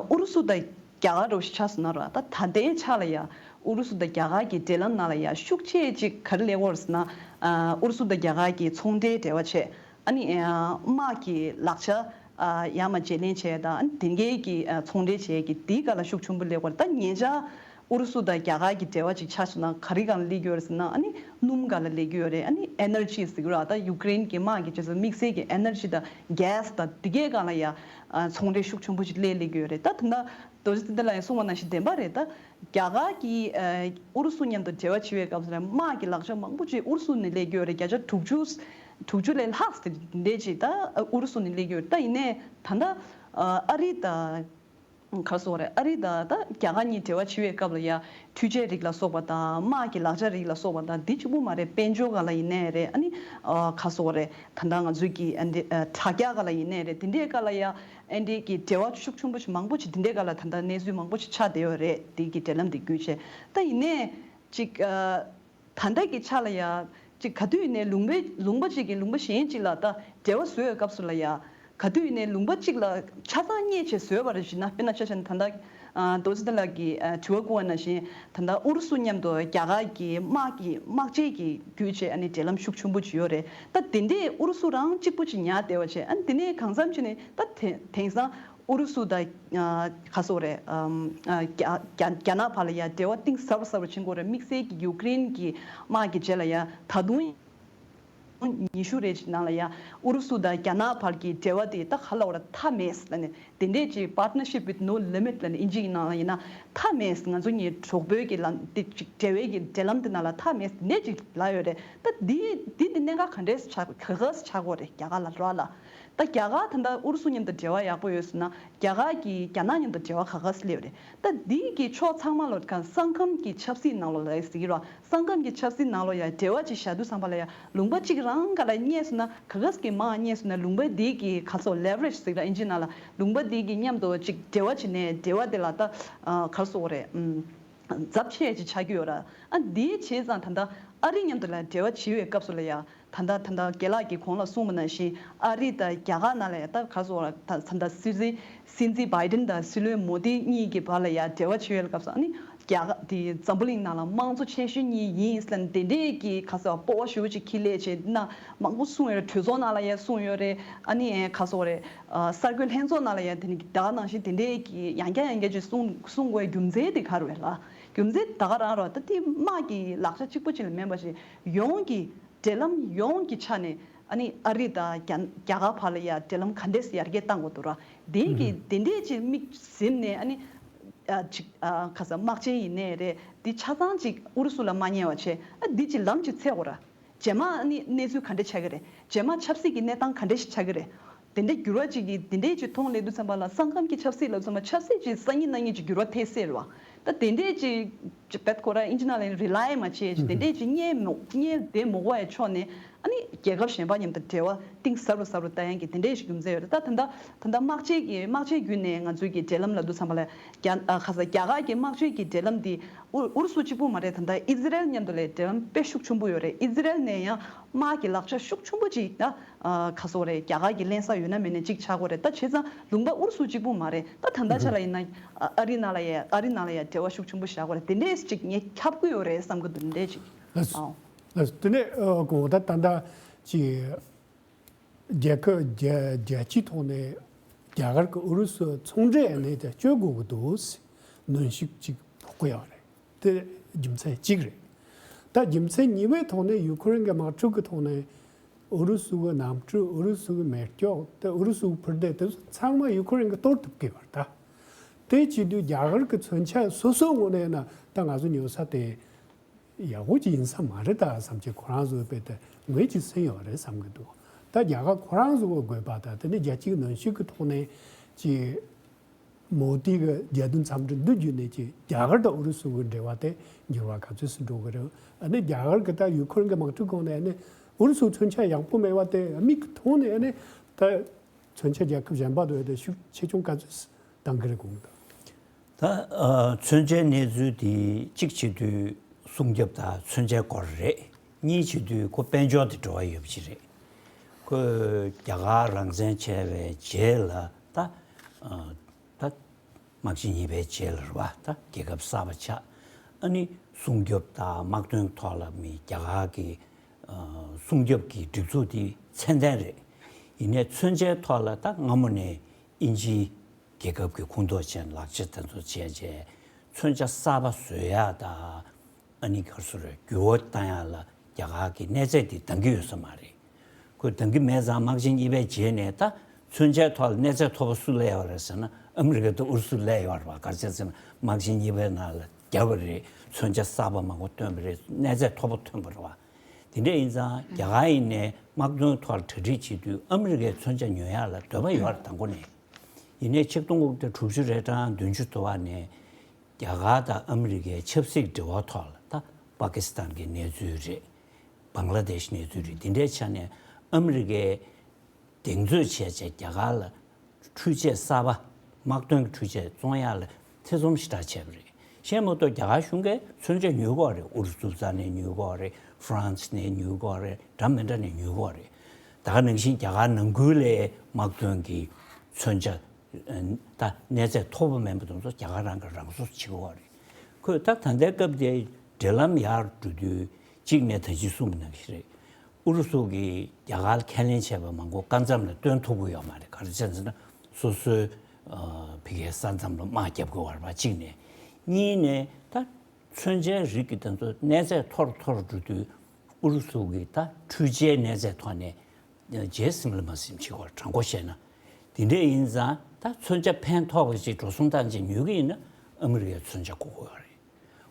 ཨུ་རུ་སུ་དང་རྒྱ་གར་འདྲ་བོ་ཞིག་ཆགས་སོང་ན་ར། ད་ད་ལྟའི་ཆ་ལ་ཡ་ཨུ་རུ་སུ་དང་རྒྱ་གར་གྱི་འབྲེལ་ལམ་ནང་ལ་ཡ་ཤུགས་ཆེ་ཅིག་ག་རེ་སླེབས་ཡོད་རེད་ཟེར་ན། ཨ་ཨུ་རུ་སུ་དང་རྒྱ་གར་གྱི་ཚོང་འབྲེལ་འབྲེལ་བ་བྱས། ཨ་ནི་ཨ་དམག་གི་ལག་ཆ་ཨ་ཡར་མར་བརྗེ་ལེན་བྱས་དང་། ཨ་ནི་དེ་འགའི་གི་ཨ་ཚོང་འབྲེལ་བྱས་ཀྱི་དེའི་སྒང་ལ་ཤུགས་ཆེན་པོ་སླེབས་ཡོད་རེད། ད་ཉེ་ཆར་ཨུ་རུ་སུ་དང་རྒྱ་གར་གྱི་འབྲེལ་བ་ཅིག་ཆ་བཞག་ན་ག་རེ་སྒང་ལ་སླེབས་ཀྱི་ཡོད་རེད་ཟེར་ན། ཨ་ནི་སྣུམ་སྒང་ལ་སླེབས་ཀྱི་ཡོད་རེད། ཨ་ནི་ཨེ་ནར་ཇི་ཟེར་གྱི་ར། ད་ཡུཀ་རེན་གྱི་དམག་གི་རྗེས་སུ་དམིགས་བསལ་གྱི་ཨེ་ནར་ཇི་དང་གྷེ་སི་དང་དེ་གའི་སྒང་ལ་ཡ་ཨ་ཚོང་འབྲེལ་ཤུགས་ཆེན་པོ་ཅིག་སླེབས་སླེབས་ཀྱི་ཡོད་རེད། ད་ད་ལྟ་རྡོ་རྗེ་བཙན་ལགས་ཀྱིས་གསུངས་པ་ནང་བཞིན་བདེན་པ་རེད། ད་རྒྱ་གར་གྱིས་ཨ་ཨུ་རུ་སུ་མཉམ་དུ་འབྲེལ་བ་བྱེད་པའི་སྐབས་སུ་ལ་དམག་གི་ལག་ཆ་མང་པོ་ཅིག་ཨུ་རུ་སུ་ནས་སླེབས་ཀྱི་ཡོད་རེད། བརྒྱ་ཆ་དྲུག་ཅུ་དྲུག་ཅུ་ལས་ལྷག་ཙམ་འདྲ་ཅིག་ད་ཨུ་རུ་སུ་ནས་སླེབས་ཀྱི་ཡོད་རེད། ད་ཡིན་ནའི་ད་ལྟ་ཨ་རི་དང་ག་རེ་ཟེར་དགོས་རེད། ཨ་རི་དང་ད་རྒྱ་གར་གཉིས་འབྲེལ་བ་བྱེད་པའི་སྐབས་ལ་ཡ་འཕྲུལ་ཆས་རིགས་ལ་སོགས་པ་དང་། དམག་གི་ལག་ཆ་རིགས་ལ་སོགས་པ་དང་། འདི་གཅིག་པུ་མ་རེད། དཔལ་འབྱོར་སྒང་ལ་ཡིན་ནའི་རེད། ཨ་ནི་ཨ་ག་རེ་ཟེར་དགོས་རེད། ད་ལྟ་ང་ཚོའི་གི་ཨ་འདི་ཨ་དྲ་རྒྱ་སྒང་ལ་ཡིན་ནའི་རེད། དེ་འདྲའི་སྒང་ལ་ཡ་ཨ་འདི་གི་འབྲེལ་བ་ཤུགས་ཆེན་པོ་ཞིག་མང་པོ་ཞིག་དེ་འདྲའི་སྒང་ལ་ད་ལྟ་གནས་ཚུལ་མང་པོ་ཞིག་ཆགས་བསྡད་ཡོད་རེད། དེ་གི་འབྲེལ་ལམ་དེ་བརྒྱུད་བྱས། ད་ཡིན་ནའི་ཅིག་ཨ་ད་ལྟ་གི་ཆ་ལ་ཡ་ཅིག་ག་དུས་ཡིན་ནའི་ལུང་པའི་ལུང་པ་ཅིག་གིས་ལུང་པ་གཞན་ཅིག་ལ་ད་འབྲེལ་བ་བཟོ་བའི་སྐབས་སུ་ལ་ཡ་ ག་དུས་ཡིན་ནའི་ལུང་པ་གཅིག་ལ་ཆ་ཚང་རྙེད་བྱས་བཟོས་པ་རེད་ཞུས་ན། དཔེར་ན་ཆ་བཞག་ན་ད་ལྟ་ཨ་རྡོ་རྗེ་བདེ་ལགས་ཀྱིས་ཨ་དྲི་བ་བསྐུར་བ་ནང་བཞིན། ད་ལྟ་ཨུ་རུ་སུ་མཉམ་དུ་རྒྱ་གར་གྱི་དམག་གི་དམག་ཆས་ཀྱི་བརྒྱུད་བྱས་ཨ་ནི་འབྲེལ་ལམ་ཤུགས་ཆེན་པོ་ཅིག་ཡོད་རེད། ད་དེ་འདྲས་ཨུ་རུ་སུ་རང་གཅིག་པུ་ཅིག་ཉར་བསྡད་པ་བྱས། ཨ་ནི་དེ་ནས་གང་འཚམ་བྱས་ནས་ད་དེ་དེང་སང་ཨུ་རུ་སུ་དང་ཨ་ག་སོག་རེད། ཨམ་ཨ་རྒྱ་རྒྱ་རྒྱ་ནག་བར་ལ་ཡ་འབྲེལ་བ་གཏིང་ཟབ་རུ་ཟབ་རུ་ཕྱིན་གྱི་ཡོད་རེད། དམིགས་བསལ་གྱི་ཡུ་ཀེ་རེན་གྱི་དམག་གི་རྗེས་ལ་ཡ་ད་དུང་ཉི་ཤུ་རེ་ནང་ལ་ཡ་ཨུ་རུ་སུ་དང་རྒྱ་ནག་བར་གྱི་འབྲེལ་བ་དེ་ད་ག་ལབ་དགོས་རེད། མཐའ་མེད་ལབ་ནས། དེ་འདྲས་ཀྱི་partnership with no limit ལབ་ནས་ཨིན་ཇིའི་ནང་ལ་ཡིན་ན། མཐའ་མེད། ང་ཚོ་གཉིས་གྲོགས་པོའི་གི་ལམ་དེ་ཅིག་འབྲེལ་བའི་གི་འབྲེལ་ལམ་དེ་ནང་ལ་མཐའ་མེད་དེ་འདྲས་ཅིག་ལབ་ཡོད་རེད། ད་འདི་འདི་འདི་གནད་འགག་ག་འདྲས་ཆགས་ག་ག་ཆགས་ཀྱི་ཡོད་རེད། རྒྱ་གར་ལ་རོགས་ལ། ད་རྒྱ་གར་ད་ལྟ་ཨུ་རུ་སུ་མཉམ་དུ་འབྲེལ་བ་ཡག་པོ་ཡོད་ཟེར་ན། རྒྱ་གར་གྱིས་རྒྱ་ནག་མཉམ་དུ་འབྲེལ་བ་ག་ག་སླེབས་རེད། ད་འདི་གི་ཕྱོགས་ཚང་མ་ལོ་ག་ས་ཁམས་ཀྱི་ཆབ་སྲིད་ནང་ལོ་ལ་ཟེར་གྱི་རོ། ས་ཁམས་ཀྱི་ཆབ་སྲིད་ནང་ལོ་ཡ་འབྲེལ་བ་ཅིག་བཞག་དུས་ཙམ་པ་ལ་ཡ་ལུང་པ་གཅིག་རང་ག་ལ་རྙེད་སོང་ན། ག་ག་གི་མར་རྙེད་སོང་ན་ལུང་པ་འདི་གི་ག་ཚོ་leverage ཟེར་གྱི་ར་ཨིན་ཇི་ནང་ལ། ལུང་པ་འདི་གི་མཉམ་དུ་ཅིག་འབྲེལ་བ་བྱས་ནས་འབྲེལ་བ་དེ་ལ་ད་ཨ་ག་རེ་ཟེར་དགོས་རེད། ཨམ་རྫབ་ཆེ་ཅིག་ཆགས་ཀྱི་ཡོད་ར། ཨ་འདི་བྱས་ཙང་ད་ལྟ་ཨ་རི་མཉམ་དུ་ལ་འབྲེལ་བ་བྱེད་པའི་སྐབས་སུ་ལ་ཡ། ད་ལྟ་ད་ལྟ་རྒན་ལགས་ཀྱིས་གོང་ལ་གསུངས་པ་ནང་བཞིན། ཨ་རི་དང་རྒྱ་གར་ནང་ལ་ཡ་ད་ག་རེ་ཟེར་དགོས་རེད། ད་ད་ལྟ་སྲིད་འཛིན་སྲིད་འཛིན་བྷའི་ཌེན་དང་སྲིད་བློན་མོ་དི་གཉིས་ཀྱི་བར་ལ་ཡ་འབྲེལ་བ་བྱེད་པའི་སྐབས་སུ། ཨ་ནི་རྒྱ་གར་དེ་འཛམ་བུ་གླིང་ནང་ལ་དམངས་གཙོ་ཆེ་ཤོས་གཉིས་ཡིན་ཟེར་ནས་དེ་འདྲས་ཀྱི་ག་ཟེར་བ་སྤོབས་པ་ཞེ་པོ་ཅིག་ཁྱེར་སླེབས་བྱས་ན་མང་པོ་གསུངས་ཡོད་རེད། གྲོས་ཚོགས་ནང་ལ་ཡ་གསུངས་ཡོད་རེད། ཨ་ནི་ཨེ་ག་ཟེར་དགོས་རེད། ཨ་གསར་འགོད་ལྷན་ཚོགས་ནང་ལ་ཡ་དེ་ནི་ད་ག་ནང་བཞིན་དེ་འདྲས་ཀྱི་ཡང་བསྐྱར་ཡང་བསྐྱར་ཅིག་གསུངས་གསུངས་དགོས་རྒྱུ་མཚན་དེ་ག་རེ་རེད་ལ། རྒྱུ་མཚན་ད་ག་རང་རེད། ད་དེ་དམག་གི་ལག་ཆ་གཅིག་པ་ཅིག་ལ་མིན་པ་ཞིག་ཡོངས་ཀྱི་འབྲེལ་ལམ་ཡོངས་ཀྱི་ཆ་ནས། ཨ་ནི་ཨ་རི་དང་རྒྱ་རྒྱ་གར་བར་ལ་ཡ་འབྲེལ་ལམ་ག་འདྲས་ཡར་རྒྱས་གཏང་དགོས་འདུག་ར། དེ་གི་དེ་འདྲས་ཅིག་མིག་ཟིན་ནས། ཨ་ནི་ཨ་ཅིག་ཨ་ག་ཟེར་དམག་ཆེན་ཡིན་ནའི་རེད། འདི་ཆ་ཚང་ཅིག་ཨུ་རུ་སུ་ལ་མ་ཉེ་བ་བྱས། ཨ་འདི་ཅིག་ལམ་ཅིག་འཚོལ་དགོས་ར། རྗེས་མ་ཨ་ནི་གནས་ཚུལ་ག་འདྲས་ཆགས་ཀྱི་རེད། རྗེས་མ་ཆབ་སྲིད་ཀྱི་གནས་སྟངས་ག་འདྲས་ཤིག་ཆགས་ཀྱི་རེད། དེ་འདྲའི་འགྱུར་བ་ཅིག་གིས་དེ་འདྲའི་ཅིག་མཐོང་སླེབས་དུས་ཙམ་པ་ལ། ས་ཁམས་ཀྱི་ཆབ་སྲིད་ལབ་ཙམ་པ་ཆབ་སྲིད་ཅིག་སང་ཉིན་གནངས་ཉིན་ཅིག་འགྱུར་བ་ཐེབས་སྲིད་རེད་བ། ད་དེ་འདྲའི་ཅིག་ཅིག་བེད་ཁོ་ར་ཨིན་ཇི་ནང་ལ་rely མ་བྱེད་ཅིག་དེ་འདྲའི་ཅིག་རྙེད་མོ་རྙེད་བསྡད་མ་དགོས་པའི་ཕྱོགས་ནས། ཨ་ནི་རྒྱལ་ཁབ་གཞན་པ་མཉམ་དུ་འབྲེལ་བ་གཏིང་ཟབ་རུ་ཟབ་རུ་བཏང་ཡག་གི་དེ་འདྲའི་ཞིག་རྒྱུ་མཚན་ཡོད་རེད། ད་ད་ལྟ་ད་ལྟ་དམག་ཆས་ཀྱི་དམག་ཆས་བརྒྱུད་ནས་ང་ཚོའི་གི་འབྲེལ་ལམ་ལབ་དུས་ཙམ་པ་ལ། རྒྱ་ཨ་ག་ས་རྒྱ་གར་གྱི་དམག་ཆས་ཀྱི་འབྲེལ་ལམ་འདི་ཨུ་ཨུ་རུ་སུ་གཅིག་པུ་མ་རེད། ད་ལྟ་ཨི་ཛི་རལ་མཉམ་དུ་ལ་འབྲེལ་ལམ་དཔེ་ཤུགས་ཆེན་པོ་ཡོད་རེད། ཨི་ཛི་རལ་ནས་ཡང་དམག་གི་ལག་ཆ་ཤུགས་ཆེན་པོ་ཅིག་ད་ཨ་ག་ཟེར་དགོས་རེད། རྒྱ་གར་གྱིས་ལེན་ས་ཡོད་ན་མེད་ན་གཅིག་ཆགས་ཀྱི་ཡོད་རེད། ད་བྱས་ཙང་ལུང་པ་ཨུ་རུ་སུ་གཅིག་པུ་མ་རེད། ད་ད་ལྟ་ཆ་ལ་ཡིན་ན་ཨ་ཨ་རི་ནང་ལ་ཡ་ཨ་རི་ནང་ལ་ཡ་འབྲེལ་བ་ཤུགས་ཆེན་པོ་བཞག་དགོས་རེད། དེ་འདྲས་ཅིག་ངས་ཁྱབ་ཀྱི་ཡོད་རེད་བསམ་གྱི་འདུག་དེ་འདྲས་ཅིག་ཨོ། ལགས་སོ། དེ་ནས་ཨ་གོང་ད་ད་ལྟ་ཅིག་རྒྱལ་ཁབ་རྒྱལ་རྒྱལ་སྤྱིའི་ཐོག་ནས་རྒྱ་གར་གྱིས་ཨུ་རུ་སུ་ཚོང་འབྲེལ་ཨ་ནི་དེ་གཅོད་དགོས་ཀྱི་འདུག་ཟེར་གནོན་ཤུགས་ཅིག་ཕོག་གི་ཡོད་རེད། དེ་རྒྱུ་མཚན་གཅིག་རེད། ད་རྒྱུ་མཚན་གཉིས་པའི་ཐོག་ནས་ཡུ་ཁུ་རེན་གྱི་དམག་འཁྲུག་གི་ཐོག་ནས་ཨུ་རུ་སུ་གི་གནམ་གྲུ། ཨུ་རུ་སུ་གི་མེ་སྒྱོགས། དེ་ཨུ་རུ་སུ་གི་འཕུར་མདེལ། དེ་ཚོ་ཚང་མ་ཡུ་ཁུ་རེན་གྱིས་གཏོར་ཐུབ་ཀྱི་ཡོད་རེད། ད་དེ་བྱེད་དུས་རྒྱ་གར་གྱི་མཚོན་ཆ་སོ་སོའི་ངོས་ནས་ཡིན་ན་ད་ང་ཚོ་ཉོ་ས་དེ་ཡག་པོ་ཅིག་ཡིན་ས་མ་རེད་ད་བསམ་གྱི། ཁོ་རང་ཚོ་དཔེ་དེ་ངོས་ཀྱིས་ཟིན་ཡོད་རེད་བསམ་གྱི་འདུག་ད་རྒྱ་གར་ཁོ་རང་ཚོ་གི་དགོས་པ་དང་། དེ་ནས་རྒྱལ་སྤྱིའི་གནོན་ཤུགས་ཀྱི་ཐོག་ནས་ཅིག་མོ་དི་གི་རྒྱལ་དོན་འཚམས་འདྲི་འདི་བརྒྱུད་ནས་ཅིག་རྒྱ་གར་དང་ཨུ་རུ་སུ་གི་འབྲེལ་བ་དེ་འགྱུར་བ་ག་ཚོད་ཅིག་འགྲོ་གི་རེད། ཨ་ནི་རྒྱ་གར་གྱིས་ད་ཡུ་ཁུ་རེན་གྱི་དམག་འཁྲུག་སྒང་ནས་ཨ་ནི་ཨུ་རུ་སུ་མཚོན་ཆ་ཡག་པོ་མེད་པ་དེ་མིག་གིས་མཐོང་ནས། ཨ་ནི་ད་མཚོན་ཆ་རྒྱལ་ཁབ་གཞན་པ་དང་ཡོད་དེ་ཤུགས་ཆེ་ཆུང་ག་ཚོད་ཅིག་བཏང་གི་རེད་དགོངས་དང་། ད་ཨ་མཚོན་ཆའི་གནས་ཚུལ་དེ་གཅིག་བྱེད་དུས་སྲུང་སྐྱོབ་དང་མཚོན་ཆའི་སྐོར་རེད། གཉིས་བྱེད་དུས་ཁོ་དཔལ་འབྱོར་དེ་འབྲེལ་བ་ཡོད་པ་ཅིག་རེད། ཁོས་རྒྱ་གར་རང་བཙན་བྱས་པའི་རྗེས་ལ་ད་ཨ་ད་དམག་ཆེན་གཉིས་པའི་རྗེས་ལ་རེད་བ། ད་རྒྱལ་ཁབ་གསར་པ་ཆགས། ཨ་ནི་སྲུང་སྐྱོབ་དང་དམག་དོན་ཐོག་ལ་མི་རྒྱ་གར་གྱི་ཨ་སྲུང་སྐྱོབ་ཀྱི་སྒྲིག་འཛུགས་དེ་ཚད་ལྡན་རེད། ཡིན་ནའི་མཚོན་ཆའི་ཐོག་ལ་ད་སྔ་མོ་ནས་དབྱིན་ཇིའི་རྒྱལ་ཁབ་ཀྱི་ཁོངས་གཏོགས་བྱས། ལག་ཆ་དེ་ཚོ་བྱས་བྱས་མཚོན་ཆ་གསར་པ་བཟོ་ཡག་དང་། ཨ་ནི་ག་རེ་ཟེར་དགོས་རེད། འགྱུར་བ་བཏང་ཡག་ལ་རྒྱ་གར་གྱིས་གནས་ཚད་དེ་འདང་གི་ཡོད་ས་མ་རེད། ཁོས་འདང་གི་མེད་ཙང་། དམག་ཆེན་གཉིས་པའི་རྗེས་ནས་ད་མཚོན་ཆའི་ཐོག་ལ་གནས་ཚད་མཐོ་པོ་སུ་སླེབས་ཡོད་རེད་ཟེར་ན། ཨ་མི་རི་ཀ་དང་ཨུ་རུ་སུ་སླེབས་ཡོད་རེད་བ། ག་རེ་བྱས་ཟེར་ན་དམག་ཆེན་གཉིས་པའི་ནང་ལ་བརྒྱབ་པ་རེད། མཚོན་ཆ་གསར་པ་མང་པོ་བཏོན་པ་རེད། གནས་ཚད་མཐོ་པོ་ཐོན་པ་རེད་བ། དེ་འདྲ་ཡིན་ཙང་རྒྱ་གར་ཡིན་ནའི་དམག་དོན་ཐོག་ལ་གྲ་སྒྲིག་བྱེད་དུས་ཨ་མི་རི་ཀའི་མཚོན་ཆ་ཉོ་ཡག་ལ་འདོད་པ་ཡོད་རེད། དང་པོ་ནས། ཡིན་ནའི་ཆིག་སྟོང་དགུ་བརྒྱ་དྲུག་ཅུ་རེ་གྲངས་བདུན་ཅུ་དོ་བ་ནས་རྒྱ་གར་དང་ཨ་མི་རི་ཀའི་ཆབ་སྲིད་འབྲེལ་བ་ཐོག་ལ། ད་པ་ཀི་སི་ཐན་གྱི་གནས་ཚུལ་རེད། བང་ལ་དེཤ་གནས་ཚུལ་རེད། འདི་འདྲའི་ཆ་ནས་ཨ་མི་རི་ཀས་གདེང་ཚོད་བྱས་བྱས་རྒྱ་གར་ལ་འཕྲུལ་ཆས་གསར་པ། དམག་དོན་གྱི་འཕྲུལ་ཆས་བཙོང་ཡག་ལ་ཐེ་ཚོམ་ཞེ་དྲག་བྱས་པ་རེད། གཞན་མ་གཏོགས་རྒྱ་གར་གཞུང་གིས་མཚོན་ཆ་ཉོ་གི་ཡོད་རེད། ཨུ་རུ་སུ་རྩ་ནས་ཉོ་གི་ཡོད་རེད། ཧྥ་རན་སི་ནས་ཉོ་གི་ཡོད་རེད། འདྲ་མི་འདྲ་ནས་ཉོ་གི་ཡོད་རེད། ད་ག་ནང་བཞིན་རྒྱ་གར་ནང་ཁུལ་ལ་དམག་དོན་གྱི་མཚོན་ཆ་ད་གནས་ཚད་མཐོ་པོ་མིན་པ་དེ་ཚོ་རྒྱ་གར་རང་གིས་རང་བཟོ་བྱེད་ཀྱི་ཡོད་རེད། ཁོས་ད་ད་ལྟའི་སྐབས་དེ་འབྲེལ་ལམ་ཡར་འགྲོ་དུས་གཅིག་ནས་ད་ཅི་གསུངས་པ་ནང་བཞིན་རེད། ཨུ་རུ་སུ་གིས་རྒྱ་གར་ཁས་ལེན་བྱས་པ་མང་པོ་སྐབས་མཚམས་ལ་སྟོན་ཐུབ་ཀྱི་ཡོད་མ་རེད། ག་རེ་བྱས་ཟེར་ན་སོ་སོའི་ཨ་ཕ་གིའི་ས་མཚམས་ལ་དམག་རྒྱབ་དགོས་པ་རེད་པ་གཅིག་ནས། གཉིས་ནས་ད་མཚོན་ཆའི་རིགས་ཀྱི་དེ་ཚོ་གནས་ཚད་མཐོ་རུ་མཐོ་རུ་འགྲོ་དུས་ཨུ་རུ་སུ་གིས་ད་འཕྲུལ་ཆའི་གནས་ཚད་ཐོག་ནས་རྗེས་ཟིན་ལ་མ་ཟིན་བྱེད་དགོས་རེད། དྲང་པོ་བཤད་ན། དེ་འདྲ་ཡིན་ཙང་ད་མཚོན་ཆ་ཕན་ཐོགས་པ་ཅིག་འགྲོ་སོང་བཏང་བྱས་ཉོ་གི་ཡིན་ན་ཨ་མི་རི་ཀའི་མཚོན་ཆ་དགོས་ཀྱི་ཡོད་རེད།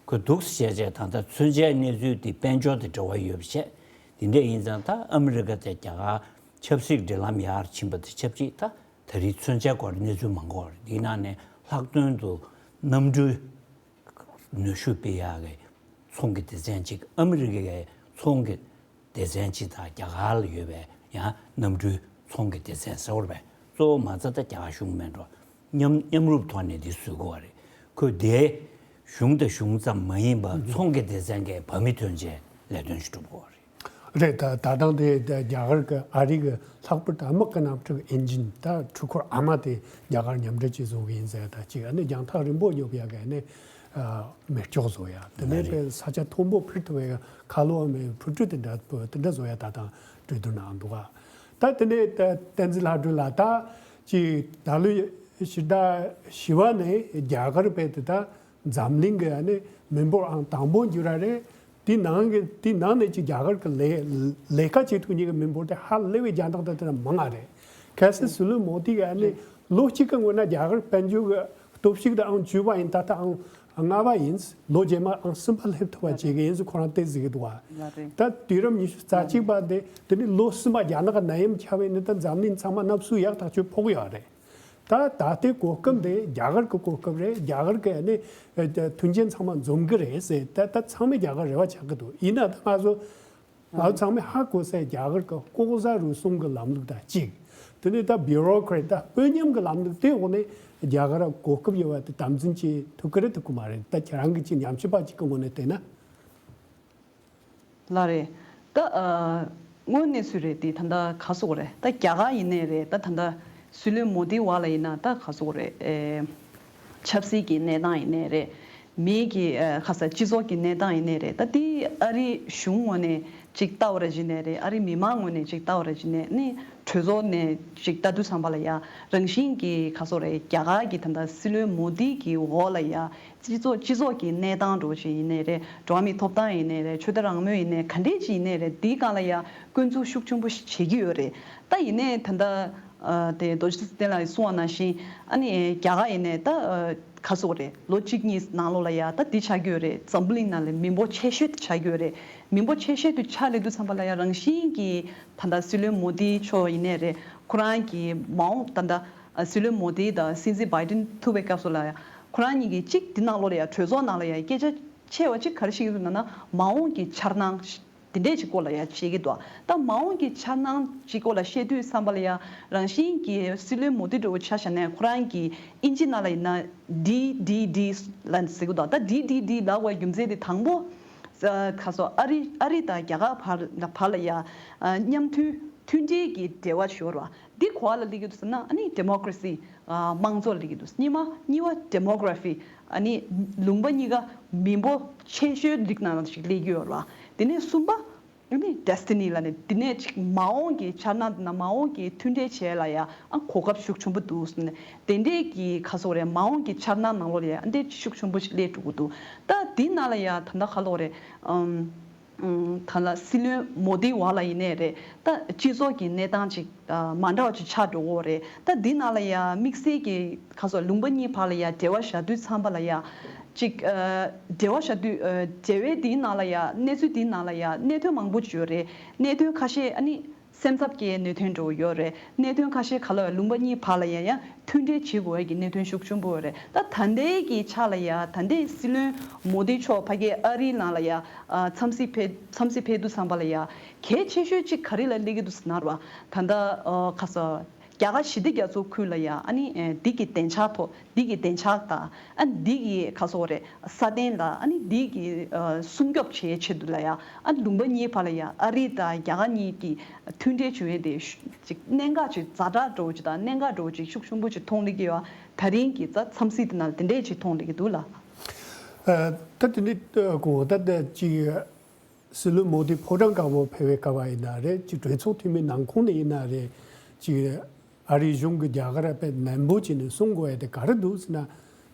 ཁོས་འདུག་སེ་བྱས་བྱས་ད་ལྟ་མཚོན་ཆའི་གནས་ཚུལ་དེ་དཔལ་འབྱོར་དང་འབྲེལ་བ་ཡོད་པ་བྱས། དེ་འདྲ་ཡིན་ཙང་ད་ཨ་མི་རི་ཀ་དང་རྒྱ་གར་ཆབ་སྲིད་འབྲེལ་ལམ་ཡར་ཕྱིན་པ་དང་ཆབས་ཅིག་ད་ད་རེས་མཚོན་ཆའི་སྐོར་གནས་ཚུལ་མང་པོ་ཡོད་རེད། དེའི་ནང་ནས་ལྷག་དོན་དུ་གནམ་གྲུའི་ནུས་ཤུགས་སྤེལ་ཡག་གི་ཚོང་གི་སྡེ་ཚན་གཅིག་ཨ་མི་རི་ཀའི་ཚོང་གི་སྡེ་ཚན་གཅིག་དང་རྒྱ་གར་ལ་ཡོད་པའི་ཡང་གནམ་གྲུའི་ཚོང་གི་སྡེ་ཚན་ཟེར་བ་རེད་པས། གཙོ་བོ་མ་རྩ་ད་རྒྱ་གར་གཞུང་མིན་འགྲོ། མཉམ་མཉམ་རུབ་ཐོག་ནས་འདི་བཟོས་དགོས་པ་རེད། ཁོས་དེ་གཞུང་དང་གཞུང་ཙམ་མ་ཡིན་པར་ཚོང་གི་སྡེ་ཚན་གྱི་བབ་མི་ཐོན་ཆེད་ལས་དོན་ཞིག་སྒྲུབ་དགོས་པ་རེད། རེད། ད་ད་ཐེངས་དེ་ད་རྒྱ་གར་གྱི་ཨ་རི་གི་ལྷག་པར་དུ་དམག་གི་དམག་འཁྲུག་ཨིན་ཇིན་ད་འཕྲུལ་འཁོར་ཨ་མ་དེ་རྒྱ་གར་མཉམ་འབྲེལ་གྱིས་བཟོ་གི་ཡིན་ཟེར། ད་ཅིག་ཨ་ནི་རྒྱང་ཐག་རིང་པོ་སྙོབ་ཡག་གི་ཨ་ནི་ཨ་མེ་སྒྱོགས་བཟོ་ཡ། དེ་ནས་ལ་རེད། པའི་ས་ཆ་མཐོན་པོ་འཕུར་ཐུབ་པའི་ཁ་ལོ་བ་མེ་འཕུར་གྲུ་དེ་འདྲ་དེ་འདྲ་བཟོ་ཡ་ད་ཐེངས་གྲོས་བསྡུར་གནང་འདུག་ག་ད་དེ་ནས་ད་བསྟན་འཛིན་ལྷ་སྒྲོན་ལགས། ད་ཅིག་ད་ལོའི་ཕྱི་ཟླ་བཞི་པ་ནས་རྒྱ་གར་བས་དེ་ད་འཛམ་གླིང་གི་ཨ་ནི་མི་འབོར་ཨང་དང་པོ་འགྱུར་ར་རེད། དེ་ནང་གི་དེ་ནང་ནས་ཀྱི་རྒྱ་གར་གྱི་ལས་ལས་ཀ་བྱེད་ཐུབ་མཁན་གྱི་མི་འབོར་དེ་ཧ་ལས་པའི་རྒྱ་ནག་དང་དེ་ལས་མང་ང་རེད། གལ་སྲིད་སྲིད་བློན་མོ་དི་གིས་ཨ་ནི་ལོ་གཅིག་གི་སྔོན་ན་རྒྱ་གར་དཔལ་འབྱོར་གྱི་སྟོབས་ཤུགས་དེ་ཨང་བཅུ་པ་ཡིན། ད་ལྟ་ཨང་ལྔ་པ་ཡིན། ལོ་རྗེས་མ་ཨང་གསུམ་པ་སླེབས་ཐུབ་པ་བྱེད་ཀྱི་ཡིན་ཟེར་ཁོ་རང་བལྟས་ཟེར་གྱི་འདུག་བ། ལ་རེད། ད་དུས་རབས་ཉི་ཤུ་རྩ་གཅིག་པ་དེ་དེ་ནི་ལོ་གསུམ་པ་རྒྱ་ནག་གི་ནད་ཡམས་ཁྱབ་པ་ཡིན་ན་ད་འཛམ་གླིང་ཚང་མ་ནབ་སུ་ཡག་ཐག་ཆོད་ཕོག་ཡོད་རེད། ད་ད་ལྟའི་གོ་སྐབས་དེ་རྒྱ་གར་གྱི་གོ་སྐབས་རེད། རྒྱ་གར་གྱི་ནི་ཨ་མཐུན་རྐྱེན་ཚང་མ་འཛོམས་གི་རེད་ཟེར། ད་ད་ཚང་མས་རྒྱ་གར་རེ་བ་ཆགས་ཀྱི་འདུག་ཡིན་ན་ད་ང་ཚོ་ང་ཚོ་ཚང་མས་ཧ་གོ་སའི་རྒྱ་གར་གྱི་ལྐོག་ཟ་རུལ་སུངས་ཀྱི་ལམ་ལུགས་དང་གཅིག་དེ་ནས་ད་བྷིའུ་རོ་ཀེ་རེ་ཊི་ད་དཔོན་ཉམས་ཀྱི་ལམ་ལུགས་དེ་འོག་ནས་རྒྱ་གར་གོ་སྐབས་ཡོད་པ་དེ་དམ་འཛིན་བྱེད་ཐུབ་ཀྱི་རེད་ཐུབ་ཀྱི་མ་རེད། ད་ཁྱེད་རང་གི་ཅི་ཉམས་ཞིབ་པ་ཅིག་གི་ངོས་ནས་བལྟས་ན། ལགས་རེད། ད་ཨ་དངོས་གནས་སུ་རེད་དེ་ད་ལྟ་ག་སོག་རེད། ད་རྒྱ་གར་ཡིན་ནའི་རེད། ད་ད་ལྟ་སྲིད་བློན་མོ་དི་བ་ལ་ཡིན་ན་ད་ག་སོག་རེད། ཨེ་ཆབ་སྲིད་ཀྱི་གནས་སྟངས་ཡིན་ནའི་རེད། མི་གི་ཨ་ཁ་ས་སྤྱི་ཚོགས་ཀྱི་གནས་སྟངས་ཡིན་ནའི་རེད། ད་དེ་ཨ་རི་གཞུང་ངོས་ནས་ཅིག་ལྟ་བ་ར་བྱས་ནའི་རེད། ཨ་རི་མི་མང་ངོས་ནས་ཅིག་ལྟ་བ་ར་བྱས་ནའི་ནི་གྲོས་ཚོགས་ནས་ཅིག་ལྟ་དུས་ཙམ་པ་ལ་ཡ་རང་བཞིན་གྱི་ག་སོག་རེད། རྒྱ་གར་གྱི་ད་ལྟ་སྲིད་བློན་མོ་དི་གི་འོག་ལ་ཡ་སྤྱི་ཚོགས་སྤྱི་ཚོགས་ཀྱི་གནས་སྟངས་འདྲ་བོ་ཅིག་ཡིན་ནའི་རེད། འགྲོ་བ་མིའི་ཐོབ་ཐང་ཡིན་ནའི་རེད། ཆོས་དད་རང་མོས་ཡིན་ནའི་ག་འདྲས་ཅིག་ཡིན་ནའི་རེད། འདིའི་སྒང་ལ་ཡ་སྐྱོན་འཛུགས་ཤུགས་ཆེན་པོ་ཞིག་བྱེད་ཀྱི་ཡོད་རེད། ད་ཡིན་ནའི་ད་ལྟ་ཨ་དེ་རྡོ་རྗེ་བསྟན་ལགས་གསུངས་པ་ནང་བཞིན་ཨ་ནི་རྒྱ་གར་ཡིན་ནའི་ད་ཨ་ག་སོག་རེད། ལོ་གཅིག་གཉིས་ནང་ལོགས་ལ་ཡ་ད་འདི་ཆགས་ཀྱི་ཡོད་རེད། འཛམ་བུ་གླིང་ནང་ལ་མི་འབོར་ཆེ་ཤོས་དེ་ཆགས་ཀྱི་ཡོད་རེད། མི་འབོར་ཆེ་ཤོས་དེ་ཆགས་སླེབས་དུས་ཙམ་པ་ལ་ཡ་རང་བཞིན་གྱི་ད་ལྟ་སྲིད་བློན་མོ་དི་མཆོག་ཡིན་ནའི་རེད། ཁོ་རང་གི་མ་འོངས་ད་ལྟ་ཨ་སྲིད་བློན་མོ་དི་དང་སྲིད་འཛིན་བྷའི་ཌེན་ཐུག་པའི་སྐབས་སུ་ལ་ཡ་ཁོ་རང་གཉིས་ཀྱིས་གཅིག་འདི་ནང་ལོགས་ལ་ཡ་གྲོས་ཚོགས་ནང་ལ་ཡ་སྐད་ཆ་ཆེ་བ་གཅིག་ག་རེ་བཤད་ཀྱི་འདུག་ན་ན་མ་འོངས་ཀྱི་འཆར་སྣང་དེ་འདྲས་ཅིག་སྐོར་ལ་ཡ་བཤད་ཀྱི་འདུག་ད་མ་འོངས་ཀྱི་འཆར་སྣང་ཅིག་སྐོར་ལ་བཤད་དུས་ཙམ་པ་ལ་ཡ་རང་བཞིན་གྱི་སྲིད་བློན་མོ་དི་འདྲ་བོ་ཆ་བཞག་ནས་ཁོ་རང་གི་ཨིན་ཇི་ནང་ལ་ཡིན་ན་ཌི་ཌི་ཌི་ལབ་ཟེར་གྱི་འདུག་ད་ཌི་ཌི་ཌི་ལབ་པའི་རྒྱུ་མཚན་དེ་དང་པོ་ཁ་སོ་ཨ་རི་ཨ་རི་དང་རྒྱ་གར་བར་བར་ལ་ཡ་མཉམ་མཐུན་མཐུན་སྒྲིལ་གྱི་འབྲེལ་བ་ཤོར་བ། འདི་ག་པར་ལ་སླེབས་ཀྱི་འདུག་ཟེར་ན་ཨ་ནི་ཌི་མོ་ཀ་རེ་སི་དམངས་གཙོ་སླེབས་ཀྱི་འདུག་གཉིས་པ་གཉིས་པ་ཌེ་མོ་གྷ་ར་ཕི། ཨ་ནི་ལུང་པ་གཉིས་ཀ་མི་འབོར་ཆེ་ཤོས་རིགས་ནང་ཞིག་སླེབས་ཀྱི་ཡོད་རེད་བ། དེ་ནས་གསུམ་པ་ཨ་ནི་ཌེ་སི་ཊི་ནི་ལབ་ནས་དེ་ནས་ཅིག་མ་འོངས་ཀྱི་འཆར་སྣང་དེ་ན་མ་འོངས་ཀྱི་མཐུན་འབྲེལ་བྱེད་ལ་ཡ་ཨ་གོ་སྐབས་ཤུགས་ཆེན་པོ་འདུག་ཟེར་ནས་དེ་འདྲས་ཀྱི་ཁ་སོག་རེད། མ་འོངས་ཀྱི་འཆར་སྣང་ནང་ལོགས་ལ་ཡ་ཨ་འདྲས་ཤུགས་ཆེན་པོ་ཞིག་སླེབས་འགྲོ་གི་འདུག་ད་དེ་ནང་ལ་ཡ་ད་ལྟ་ཁ་ལོག་རེད། ཨམ། ད་ལ་སྲིད་བློན་མོ་དི་བ་ལ་ཡིན་ནའི་རེད། ད་སྤྱི་ཚོགས་ཀྱི་གནས་སྟངས་ཅིག་མ་འདྲ་བ་ཅིག་ཆགས་འགྲོ་གི་རེད། ད་འདི་ནང་ལ་ཡ་དམིགས་བསལ་གྱི་ཁ་སོགས་ལུང་པ་གཉིས་བར་ལ་ཡ་འབྲེལ་བ་བཞག་དུས་ཙམ་པ་ལ་ཡ་ཅིག་འབྲེལ་བ་བཞག་དུས་འབྲེལ་བའི་འདིའི་ནང་ལ་ཡ་གནས་ཚུལ་འདིའི་ནང་ལ་ཡ་གནད་དོན་མང་པོ་ཅིག་ཡོད་རེད། གནད་དོན་ཁ་ཤས་ཨ་ནི་སེམས་འཚབ་སྐྱེ་གནད་དོན་འདྲ་བོ་ཡོད་རེད། གནད་དོན་ཁ་ཤས་ག་ལ་ལུང་པ་གཉིས་བར་ལ་ཡ་ཡ་མཐུན་འབྲེལ་བྱེད་དགོས་ཀྱི་གནད་དོན་ཤུགས་ཆེན་པོ་ཡོད་རེད། ད་ད་ལྟའི་གི་ཆ་ལ་ཡ་ད་ལྟའི་སྲིད་བློན་མོ་དི་མཆོག་ཕ་གིའི་ཨ་རིའི་ནང་ལ་ཡ་འཚམས་གཟིགས་ཕེབས་འཚམས་གཟིགས་ཕེབས་དུས་ཙམ་པ་ལ་ཡ་གལ་ཆེ་ཤོས་གཅིག་ག་རེ་ལ་སླེབས་ཀྱི་འདུག་ཟེར་ན་རེད་བ། ད་ལྟ་ཁ་ས་ རྒྱ་གར་ཞི་བདེ་རྒྱ་མཚོའི་ཁུལ་ལ་ཡ་ཨ་ནི་འདི་གི་བདེ་འཇགས་ཐོག་འདི་གི་བདེ་འཇགས་དང་ཨ་འདི་གི་ག་སོག་རེད་ས་གདན་ལ་ཨ་ནི་འདི་གི་སྲུང་སྐྱོབ་བྱེད་ཆེད་དུ་ལ་ཡ་ཨ་ལུང་པ་གཉིས་བར་ལ་ཡ་ཨ་རི་དང་རྒྱ་གར་གཉིས་ཀྱི་མཐུན་འབྲེལ་བྱུང་ཡས་དེ་ཅིག་གནད་འགག་ཅིག་ཛ་དྲག་འགྲོ་ཅིག་དང་གནད་འགག་འགྲོ་ཅིག་ཤུགས་ཆེན་པོ་ཅིག་མཐོང་ལེ་གི་ཡོད། ད་རིང་གི་ཙ་འཚམས་གཟིགས་དེ་ནང་ལ་དེ་འདྲས་ཅིག་མཐོང་ལེ་གི་འདུག་ལ། ད་དེ་ནི་གོང་ད་ཅིག་སྲིད་བློན་མོ་དི་ཕོ་བྲང་དཀར་པོ་ཕེབས་པའི་སྐབས་ཡིན་ན་རེད། ཅིག་གྲོས་ཚོགས་འཐུས་མི་ནང་ཁོངས་ནས་ཡིན་ན་རེད། ཅིག་ཨ་རིའི་གཞུང་གི་རྒྱ་གར་དཔེ་ནན་པོ་བྱས་ནས་གསུང་དགོས་ཡ་དེ་ག་རེ་འདུག་ཟེར་ན།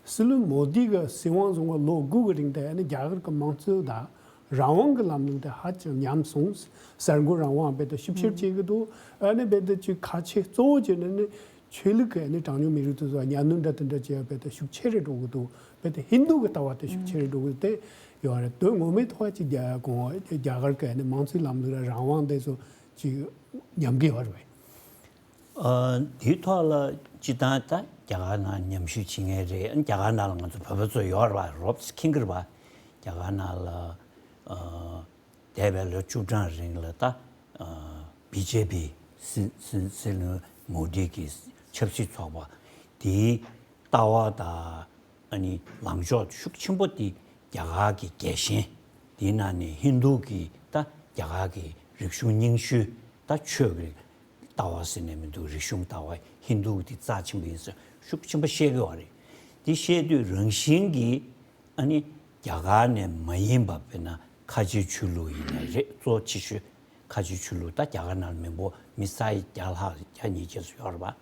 སྲིད་བློན་མོ་དི་གི་སྲིད་དབང་བཟུང་བ་ལོ་དགུ་གི་རིང་དེ་ཨ་ནི་རྒྱ་གར་གི་དམངས་གཙོ་དང་རང་དབང་གི་ལམ་ལུགས་དེ་ཧ་ཅང་ཉམས་སོང་། གསར་འགོད་རང་དབང་རྦད་དེ་ཤུགས་ཆེར་བྱེད་ཀྱི་འདུག་ཨ་ནི་རྦད་དེ་ཅིག་ཁ་ཆེ་གཙོ་བོ་བྱས་ནས་ནི་ཆོས་ལུགས་ཀྱི་ཨ་ནི་གྲངས་ཉུང་མི་རིགས་དེ་ཚོ་གཉའ་གནོན་འདྲ་དེ་འདྲ་བྱེད་ཡ་རྦད་དེ་ཤུགས་ཆེ་རུ་འགྲོ་གི་འདུག་རྦད་དེ་ཧིན་དུ་གི་ལྟ་བ་དེ་ཤུགས་ཆེ་རུ་འགྲོ་གི་དེ་ཡོད་རེད། དོན་ངོ་མའི་ཐོག་ཅིག་རྒྱ་གོང་རྒྱ་གར་གི་ཨ་ནི་དམངས་གཙོའི་ལམ་ལུགས་ལ་རང་དབང་དེ་ཚོ་ཅིག་ཉམས་ཀྱི་ཡོད་རེད། ཨ། དེའི་ཐོག་ལ་སྤྱི་བཏང་ད་རྒྱ་གར་ནང་ཉམས་ཞིབ་བྱེད་མཁན་རེད། རྒྱ་གར་ནང་ལ་ང་ཚོ་བོད་པ་ཚོ་ཡོད་རེད་པ། རོབ་ཙམ་མཁྱེན་གྱི་རེད་པ། རྒྱ་གར་ནང་ལ་ཨ། འདས་པའི་ལོ་བཅུ་གྲངས་རིང་ལ་ད་ཨ། བི་ཇེ་པི་སྲིད་སྲིད་སྲིད་བློན་མོ་དི་གི་ཆབ་སྲིད་ཚོགས་པ་དེའི་ལྟ་བ་དང་ཨ་ནི་ལངས་ཕྱོགས་ཤུགས་ཆེན་པོ་དེ་རྒྱ་གར་གྱི་རྒྱལ་ཞེན། དེའི་ནང་ནས་ཧིན་དུ་གི་ད་རྒྱ་གར་གྱི་རིག་གཞུང་རྙིང་ཤོས་ད་ཆོས་ཀྱི་ལྟ་བ་ཟེར་ནས་མི་འདུག་རིག་གཞུང་ལྟ་བ་ཧིན་དུ་གི་དེ་རྩ་ཆེན་པོ་ཡིན་ཟེར་ཤུགས་ཆེན་པོ་བཤད་ཀྱི་ཡོད་རེད། དེ་བཤད་དུས་རང་བཞིན་གྱིས་ཨ་ནི་རྒྱ་གར་ནས་མ་ཡིན་པ་དཔེར་ན་ཁ་ཆེ་ཆོས་ལུགས་ཡིན་ནའི་རེད། གཙོ་ཆེ་ཤོས་ཁ་ཆེ་ཆོས་ལུགས་ད་རྒྱ་གར་ནང་མི་འབོར་མི་ས་ཡ་བརྒྱ་ལྷག་བརྒྱ་ཉིས་བརྒྱ་ཙམ་ཡོད་རེད་པ།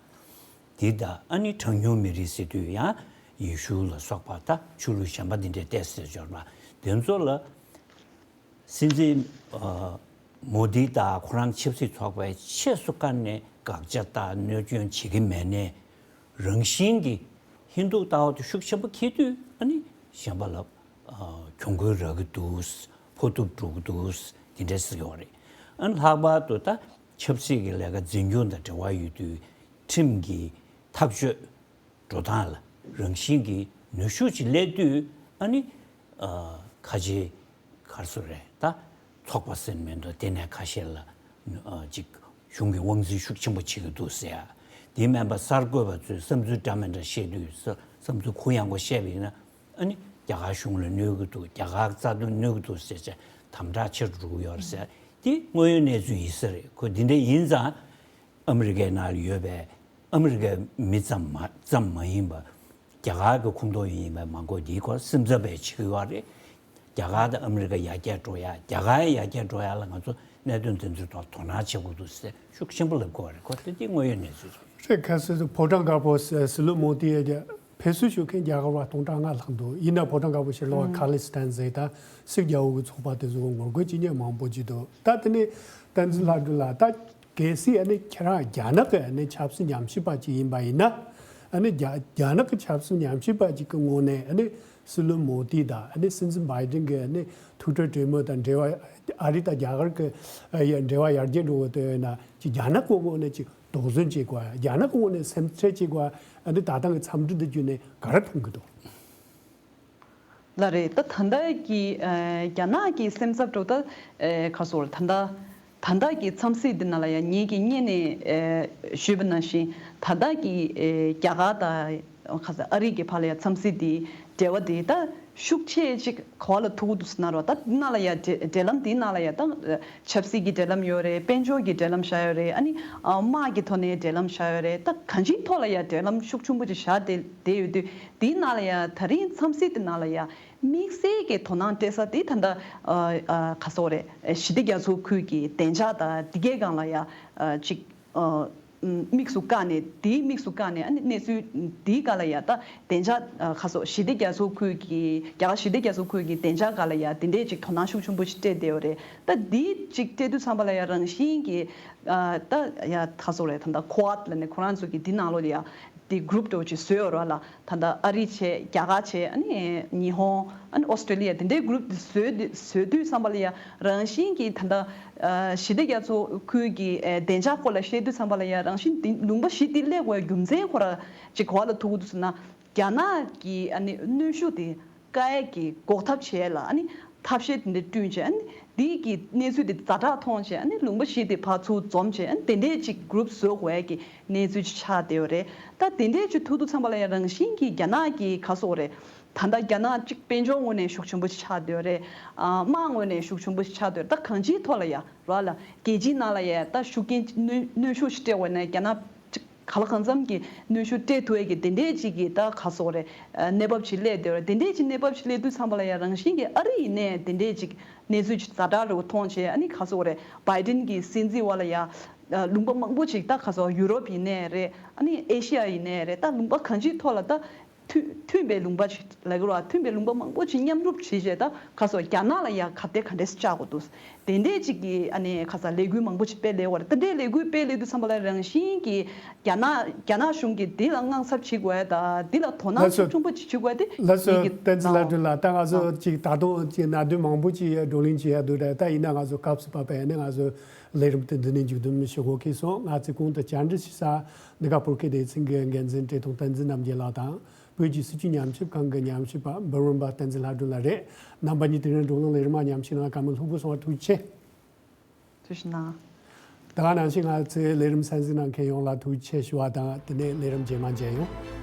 དེ་དང་ཨ་ནི་གྲངས་ཉུང་མི་རིགས་ཟེར་དུས་ཡང་ཡེ་ཤུ་ལ་སོགས་པ་ད་ཆོས་ལུགས་གཞན་པ་འདི་འདྲའི་ཏོག་ཙམ་ཡོད་རེད་པ། དེ་ཚོ་ལ་སྲིད་འཛིན་ཨ་མོ་དི་དང་ཁོ་རང་ཆབ་སྲིད་ཚོགས་པས་ཆེས་སུ་བཀར་ནས་དགག་བྱ་དང་གནོད་སྐྱོན་བྱེད་ཀྱི་མེད་ནའི་རང་བཞིན་གྱིས་ཧིན་དུ་ལྟ་བ་དེ་ཤུགས་ཆེན་པོ་འཁྱེར་དུས་ཨ་ནི་གཞན་པ་ལ་ཨ་གྱོང་གུན་རག་གི་འདུག་ཕོག་ཐུག་འགྲོ་གི་འདུག་དེ་འདྲ་ཟེར་གྱི་ཡོད་རེད། ཨ་ནི་ལྷག་པར་དུ་ད་ཆབ་སྲིད་ཀྱི་ལས་ཀ་འཛིན་སྐྱོང་དང་འབྲེལ་བ་ཡོད་དུས་ཁྲིམས་ཀྱི་ཐག་གཅོད་འགྲོ་སྟངས་ལ་རང་བཞིན་གྱིས་ནུས་ཤུགས་ཅིག་སླེབས་དུས་ཨ་ནི་ཨ་ཁ་ཆེ་ག་རེ་ཟེར་རེད། ད་ཚོགས་པ་ཟེར་མི་འདུག་དེ་ནས་ཁ་ཤས་ལ་ཨ་ཅིག་གཞུང་གི་དབང་འཛིན་ཤུགས་ཆེན་པོ་བྱེད་ཀྱི་འདུག་ཟེར་ཡ། དེ་མིན་པ་གསར་འགོད་པ་ཚོས་བསམ་ཚུལ་འདྲ་མི་འདྲ་བཤད་དུས་བསམ་ཚུལ་གུ་ཡངས་པོ་བཤད་པ་ཡིན་ན་ཨ་ནི་རྒྱ་གར་གཞུང་ལ་གནོད་ཀྱི་འདུག་རྒྱ་གར་རྩ་དོན་གནོད་ཀྱི་འདུག་ཟེར་བྱས་དམ་དྲག་ཆེ་རུ་འགྲོ་གི་ཡོད་རེད་ཟེར། དེ་དངོས་ཡོད་གནས་ཚུལ་ཡིན་ས་རེད། ཁོ་འདི་འདྲ་ཡིན་ཙང་ཨ་མི་རི་ཀའི་ནང་ལ་ཡོད་པའི་ཨ་མི་རི་ཀའི་མི་ཙམ་མ་ཙམ་མ་ཡིན་པ་རྒྱ་གར་གྱི་ཁོངས་གཏོགས་ཡིན་པའི་མང་པོ་འདིའི་སྐོར་སེམས་འཚབ་པའི་བྱེད་ཀྱི་ཡོད་རེད། རྒྱ་གར་དང་ཨ་མི་རི་ཀ་ཡར་རྒྱས་འགྲོ་ཡ་རྒྱ་གར་ཡར་རྒྱས་འགྲོ་ཡ་ལ་ང་ཚོ་གནད་དོན་འདི་ཚོའི་ཐོག་དོ་སྣང་བྱེད་དགོས་འདུག་ཟེར་ཤུགས་ཆེན་པོ་ལབ་དགོས་རེད། ཁོ་དེ་དེ་དངོས་ཡོད་གནས་ཚུལ་རེད། ཁ་སང་ཕོ་བྲང་དཀར་པོ་སྲིད་བློན་མོ་དི་ཡ་ཕེབས་བསུ་ཞུ་མཁན་རྒྱ་གར་བ་སྟོང་ཕྲག་ལྔ་ལྷག་འདུག་ཡིན་ན་ཕོ་བྲང་དཀར་པོ་ཕྱི་ལོགས་ཁ་ལི་སི་ཐན་ཟེར་ད་སིག་རྒྱལ་པོ་གི་ཚོགས་པ་དེ་ཚོ་ངོ་རྒོལ་བྱེད་མཁན་མང་པོ་ཅིག་འདུག་ད་དེ་ནས་བསྟན་འཛིན་ལྷ་སྒྲོན་ལགས། ད་གལ་སྲིད་ཨ་ནི་ཁྱེད་རང་རྒྱ་ནག་གི་ཨ་ནི་ཆབ་སྲིད་ཉམས་ཞིབ་པ་ཅིག་ཡིན་པ་ཡིན་ན། ཨ་ནི་རྒྱ་རྒྱ་ནག་གི་ཆབ་སྲིད་ཉམས་ཞིབ་པ་ཅིག་གི་ངོས་ནས་ཨ་ནི་སྲིད་བློན་མོ་དི་དང་ཨ་ནི་སྲིད་འཛིན་བྷའི་ཌེན་གི་ཨ་ནི་ཐུག་འཕྲད་གྲོས་མོལ་དང་འབྲེལ་བ། ཨ་རི་དང་རྒྱ་གར་གི་ཨ་ཡ་འབྲེལ་བ་ཡར་རྒྱས་འགྲོ་གི་འདུག་ཡོད་ན་ཅིག་རྒྱ་ནག་གི་ངོས་ནས་ཅིག་དོགས་ཟོན་བྱེད་དགོས། རྒྱ་ནག་གི་ངོས་ནས་སེམས་ཁྲལ་བྱེད་དགོས། ཨ་ནི་ད་ཐེངས་ཀྱི་འཚམས་འདྲི་འདི་བརྒྱུད་ནས་ག་རེ་མཐོང་གི་འདུག་ལ་རེད། ད་ད་ལྟ་གི་ཨ་རྒྱ་ནག་གི་སེམས་འཚབ་འགྲོ་ད་ཨ་ག་སོ་ད་ལྟ་ད་ལྟ་གི་འཚམས་གཟིགས་འདི་ནང་ལ་ཡང་ངེད་ཀྱིས་སྔོན་ནས་ཨ་ཞུས་པ་ནང་བཞིན་ད་ལྟ་གི་ཨ་རྒྱ་གར་དང་ག་ས་ཨ་རི་གི་བར་ལ་ཡང་འཚམས་གཟིགས་འདི་འབྲེལ་བ་འདི་ད་ཤུགས་ཆེ་ཅིག་ག་བ་ལ་ཐུག་གི་འདུག་ཟེར་ན་རོ། ད་འདི་ནང་ལ་ཡང་འབྲེལ་འབྲེལ་ལམ་འདི་ནང་ལ་ཡང་ད་ཆབ་སྲིད་ཀྱི་འབྲེལ་ལམ་ཡོད་རེད། དཔལ་འབྱོར་གྱི་འབྲེལ་ལམ་བཞག་ཡོད་རེད། ཨ་ནི་ཨ་དམག་གི་ཐོག་ནས་འབྲེལ་ལམ་བཞག་ཡོད་རེད། ད་གང་ཅིའི་ཐོག་ལ་ཡང་འབྲེལ་ལམ་ཤུགས་ཆེན་པོ་ཅིག་བཞག་བསྡད་བསྡད་ཡོད་དུས་འདིའི་ནང་ལ་ཡང་ད་རིང་འཚམས་གཟིགས་འདི་ནང་ལ་ཡང་དམིགས་བསལ་གྱི་དོ་སྣང་སྤྲད་ས་དེ་ད་ལྟ་ཨ་ཨ་ག་སོག་རེད། ཞི་བདེ་རྒྱ་མཚོ་ཁུལ་གྱི་བདེ་འཇགས་དང་འདི་གའི་སྒང་ལ་ཡང་ཨ་ཅིག་ཨ་དམིགས་སུ་བཀར་ནས་དེའི་དམིགས་སུ་བཀར་ནས་ཨ་ནི་གནས་ཚུལ་འདིའི་སྒང་ལ་ཡང་ད་བདེ་འཇགས་ཨ་ག་སོག་ཞི་བདེ་རྒྱ་མཚོ་ཁུལ་གྱི་རྒྱ་གར་ཞི་བདེ་རྒྱ་མཚོ་ཁུལ་གྱི་བདེ་འཇགས་སྒང་ལ་ཡང་དེ་འདྲའི་ཅིག་དོ་སྣང་ཤུགས་ཆེན་པོ་ཞིག་སྤྲད་བསྡད་ཡོད་རེད། ད་འདི་ཅིག་སྤྲད་དུས་ཙམ་པ་ལ་ཡང་རང་བཞིན་གྱི་ཨ་ད་ཡ་ད་སོ་རེད། ད་ད་ཁོ་ཝཱཌ་ལབ་ནས་ཁོ་རང་ཚོ་གི་འདི་ནང་ལོགས་ལ་ཡ་དེ་གུ་རུབ་འདྲ་བོ་ཅིག་བཟོས་ཡོད་རེད་ལ། ད་ད་ཨ་རི་བྱས། རྒྱ་གར་བྱས། ཨ་ནི་ཉི་ཧོང་། ཨ་ནི་ཨོ་སི་ཀྲོ་ལི་ཡ། དེ་འདྲའི་གུ་རུབ་དེ་བཟོས་དུས་བཟོས་དུས་ཙམ་པ་ལ་ཡ་རང་བཞིན་གྱི་ད་ད་ཨ་ཞི་བདེ་རྒྱ་མཚོ་ཁུལ་གྱི་ཨ་བདེ་འཇགས་སྐོར་ལ་བཤད་དུས་ཙམ་པ་ལ་ཡ་རང་བཞིན་དེ་ལུང་པ་བཞི་དེ་སླེབས་དགོས་རྒྱུ་མཚན་ཁོ་ར་ཅིག་ག་བ་ལ་ཐུག་གི་འདུག་ཟེར་ན། རྒྱ་ནག་གི་ཨ་ནི་གནོན་ཤུགས་དེ་བཀག་ཡས་ཀྱི་འགོག་ཐབས་བྱས་ལ་ཨ་ནི་ཐབས་ཤེས་དེ་འདྲ་བསྐྲུན་བྱས། ཨ་ནི་ དེའི་གི་གནས་ཚུལ་དེ་ཛ་དྲག་མཐོང་བྱས། ཨ་ནི་ལུང་པ་བཞི་དེ་ཕར་ཚུར་འཛོམས་བྱས། ཨ་ནི་དེ་འདྲས་ཅིག་གུ་རུབ་བཟོ་དགོས་ཡ་གི་གནས་ཚུལ་ཅིག་ཆགས་བསྡད་ཡོད་རེད། ད་དེ་འདྲས་ཅིག་ཐུག་དུས་ཙམ་པ་ལ་ཡ་རང་བཞིན་གྱིས་རྒྱ་ནག་གི་ག་ཟེར་དགོས་རེད། ད་ལྟ་རྒྱ་ནག་གཅིག་དཔལ་འབྱོར་ངོས་ནས་ཤུགས་ཆེན་པོ་ཞིག་ཆགས་བསྡད་ཡོད་རེད། ཨ་དམག་ངོས་ནས་ཤུགས་ཆེན་པོ་ཞིག་ཆགས་བསྡད་ཡོད་རེད། ད་གང་ཅིའི་ཐོག་ལ་ཡ་ར་ལ་རྒྱལ་སྤྱིའི་ནང་ལ་ཡ་ད་ཤུགས་རྐྱེན་གནོན་གནོན་ཤུགས་ཤིག་སྤྲད་དགོས་ན། རྒྱ་ནག་གཅིག་ག་ལ་གང་འཚམ་གྱི་གནོན་ཤུགས་སྤྲད་ཐུབ་ཡས་ཀྱི་དེ་འདྲས་ཅིག་གི་ད་ག་ཟེར་དགོས་རེད། ཨ་གནས་བབ་ཅིག་སླེབས་བསྡད་ཡོད་རེད། དེ་འདྲས་ཅིག་གནས་བབ་ཅིག་སླེབས་དུས་ཙམ་པ་ལ་ཡ་རང་བཞིན་གྱིས་ཨ་རི་ཡིན་ནའི་དེ་འདྲས་ཅིག་གནས་ཚུལ་ཅིག་ཛ་དྲག་རེད་པ་མཐོང་བྱས། ཨ་ནི་ག་ཟེར་དགོས་རེད། བྷའི་ཌེན་གྱི་སྲིད་འཛིན་འོག་ལ་ཡ་ཨ་ལུང་པ་མང་པོ་ཅིག་ད་ག་ཟེར་ཡུ་རོབ་ཡིན་ནའི་རེད། ཨ་ནི་ཨེ་ཤི་ཡ་ཡིན་ནའི་རེད། ད་ལུང་པ་གང་ཅིའི་ཐོག་ལ་ད་མཐུན་མཐུན་པའི་ལུང་པ་ཅིག་ལབ་དགོས་རེད་པ། མཐུན་པའི་ལུང་པ་མང་པོ་ཅིག་མཉམ་རུབ་བྱས་བྱས། ད་ག་ཟེར་རྒྱ་ནག་ལ་ཡ་ག་དེ་ག་འདྲས་བཅག་དགོས་འདུག་དེ་འདྲས་ཅིག་གི་ཨ་ནི་ག་ཟེར་ལས་འགུལ་མང་པོ་ཅིག་སྤེལ་སླེབས་ཡོད་རེད། དེ་འདྲས་ལས་འགུལ་སྤེལ་སླེབས་དུས་ཙམ་པ་ལ་རང་བཞིན་གྱིས་རྒྱ་ནག་རྒྱ་ནག་གཞུང་གིས་འདི་ལ་དངངས་འཚབ་བྱེད་དགོས་ཡ་དང་། འདི་ལ་དོ་སྣང་ལགས་སོ། ཤུགས་ཆེན་པོ་ཅིག་བྱེད་དགོས་ཡ་དེ་ལགས་སོ། ངེད་ཀྱི་བསྟན་འཛིན་ལྷ་སྒྲོན་ལགས། ད་ང་ཚོ་ཨ་ཅིག་ད་དུང་ཅིག་གནད་དོན་མང་པོ་ཅིག་བགྲོ་གླེང་བྱེད་ཡ་འདུག་རེད། ད་ཡིན་ན་ང་ཚོ་སྐབས་སུ་བབས་པ་ཡིན་ན་ང་ཚོ་ལས་རིམ་དེ་འདི་ནས་མཇུག་བསྡོམས་ཞུ་དགོས་ཁེལ་སོང་། ང་ཚོས་གོང་དུ་བཅར་འདྲི་ཞུ་ས་འདི་ག་བོད་སྐད་སྡེ་ཚན་གྱི་འགན་འཛིན་བཀྲས་མཐོང་བསྟན་འཛིན་རྣམ་རྒྱལ་ལགས་དང་། བོད་ཀྱི་སྲིད་བྱུས་ཉམས་ཞིབ་ཁང་གི་ཉམས་ཞིབ་པ་འབུམ་རམས་པ་བསྟན་འཛིན་ལྷ་སྒྲོན་ལགས་རེད། རྣམ་པ་གཉིས་དེ་རིང་བགྲོ་གླེང་ལས་རིམ་མ་ཉམས་ཞིབ་གནང་བཀའ་མོལ་ལྷུག་པོ་གསུངས་པར་ཐུགས་རྗེ་ཆེ། ཐུགས་རྗེ་གནང་། ད་ག་ནང་བཞིན་ང་ཚོའི་ལས་རིམ་གསན་གཟིགས་གནང་མཁན་ཡོངས་ལ་ཐུགས་རྗེ་ཆེ་ཞུ་བ་དང་། དེ་ནས་ལས་རིམ་རྗེས་མ་མཇལ་ཡོང་།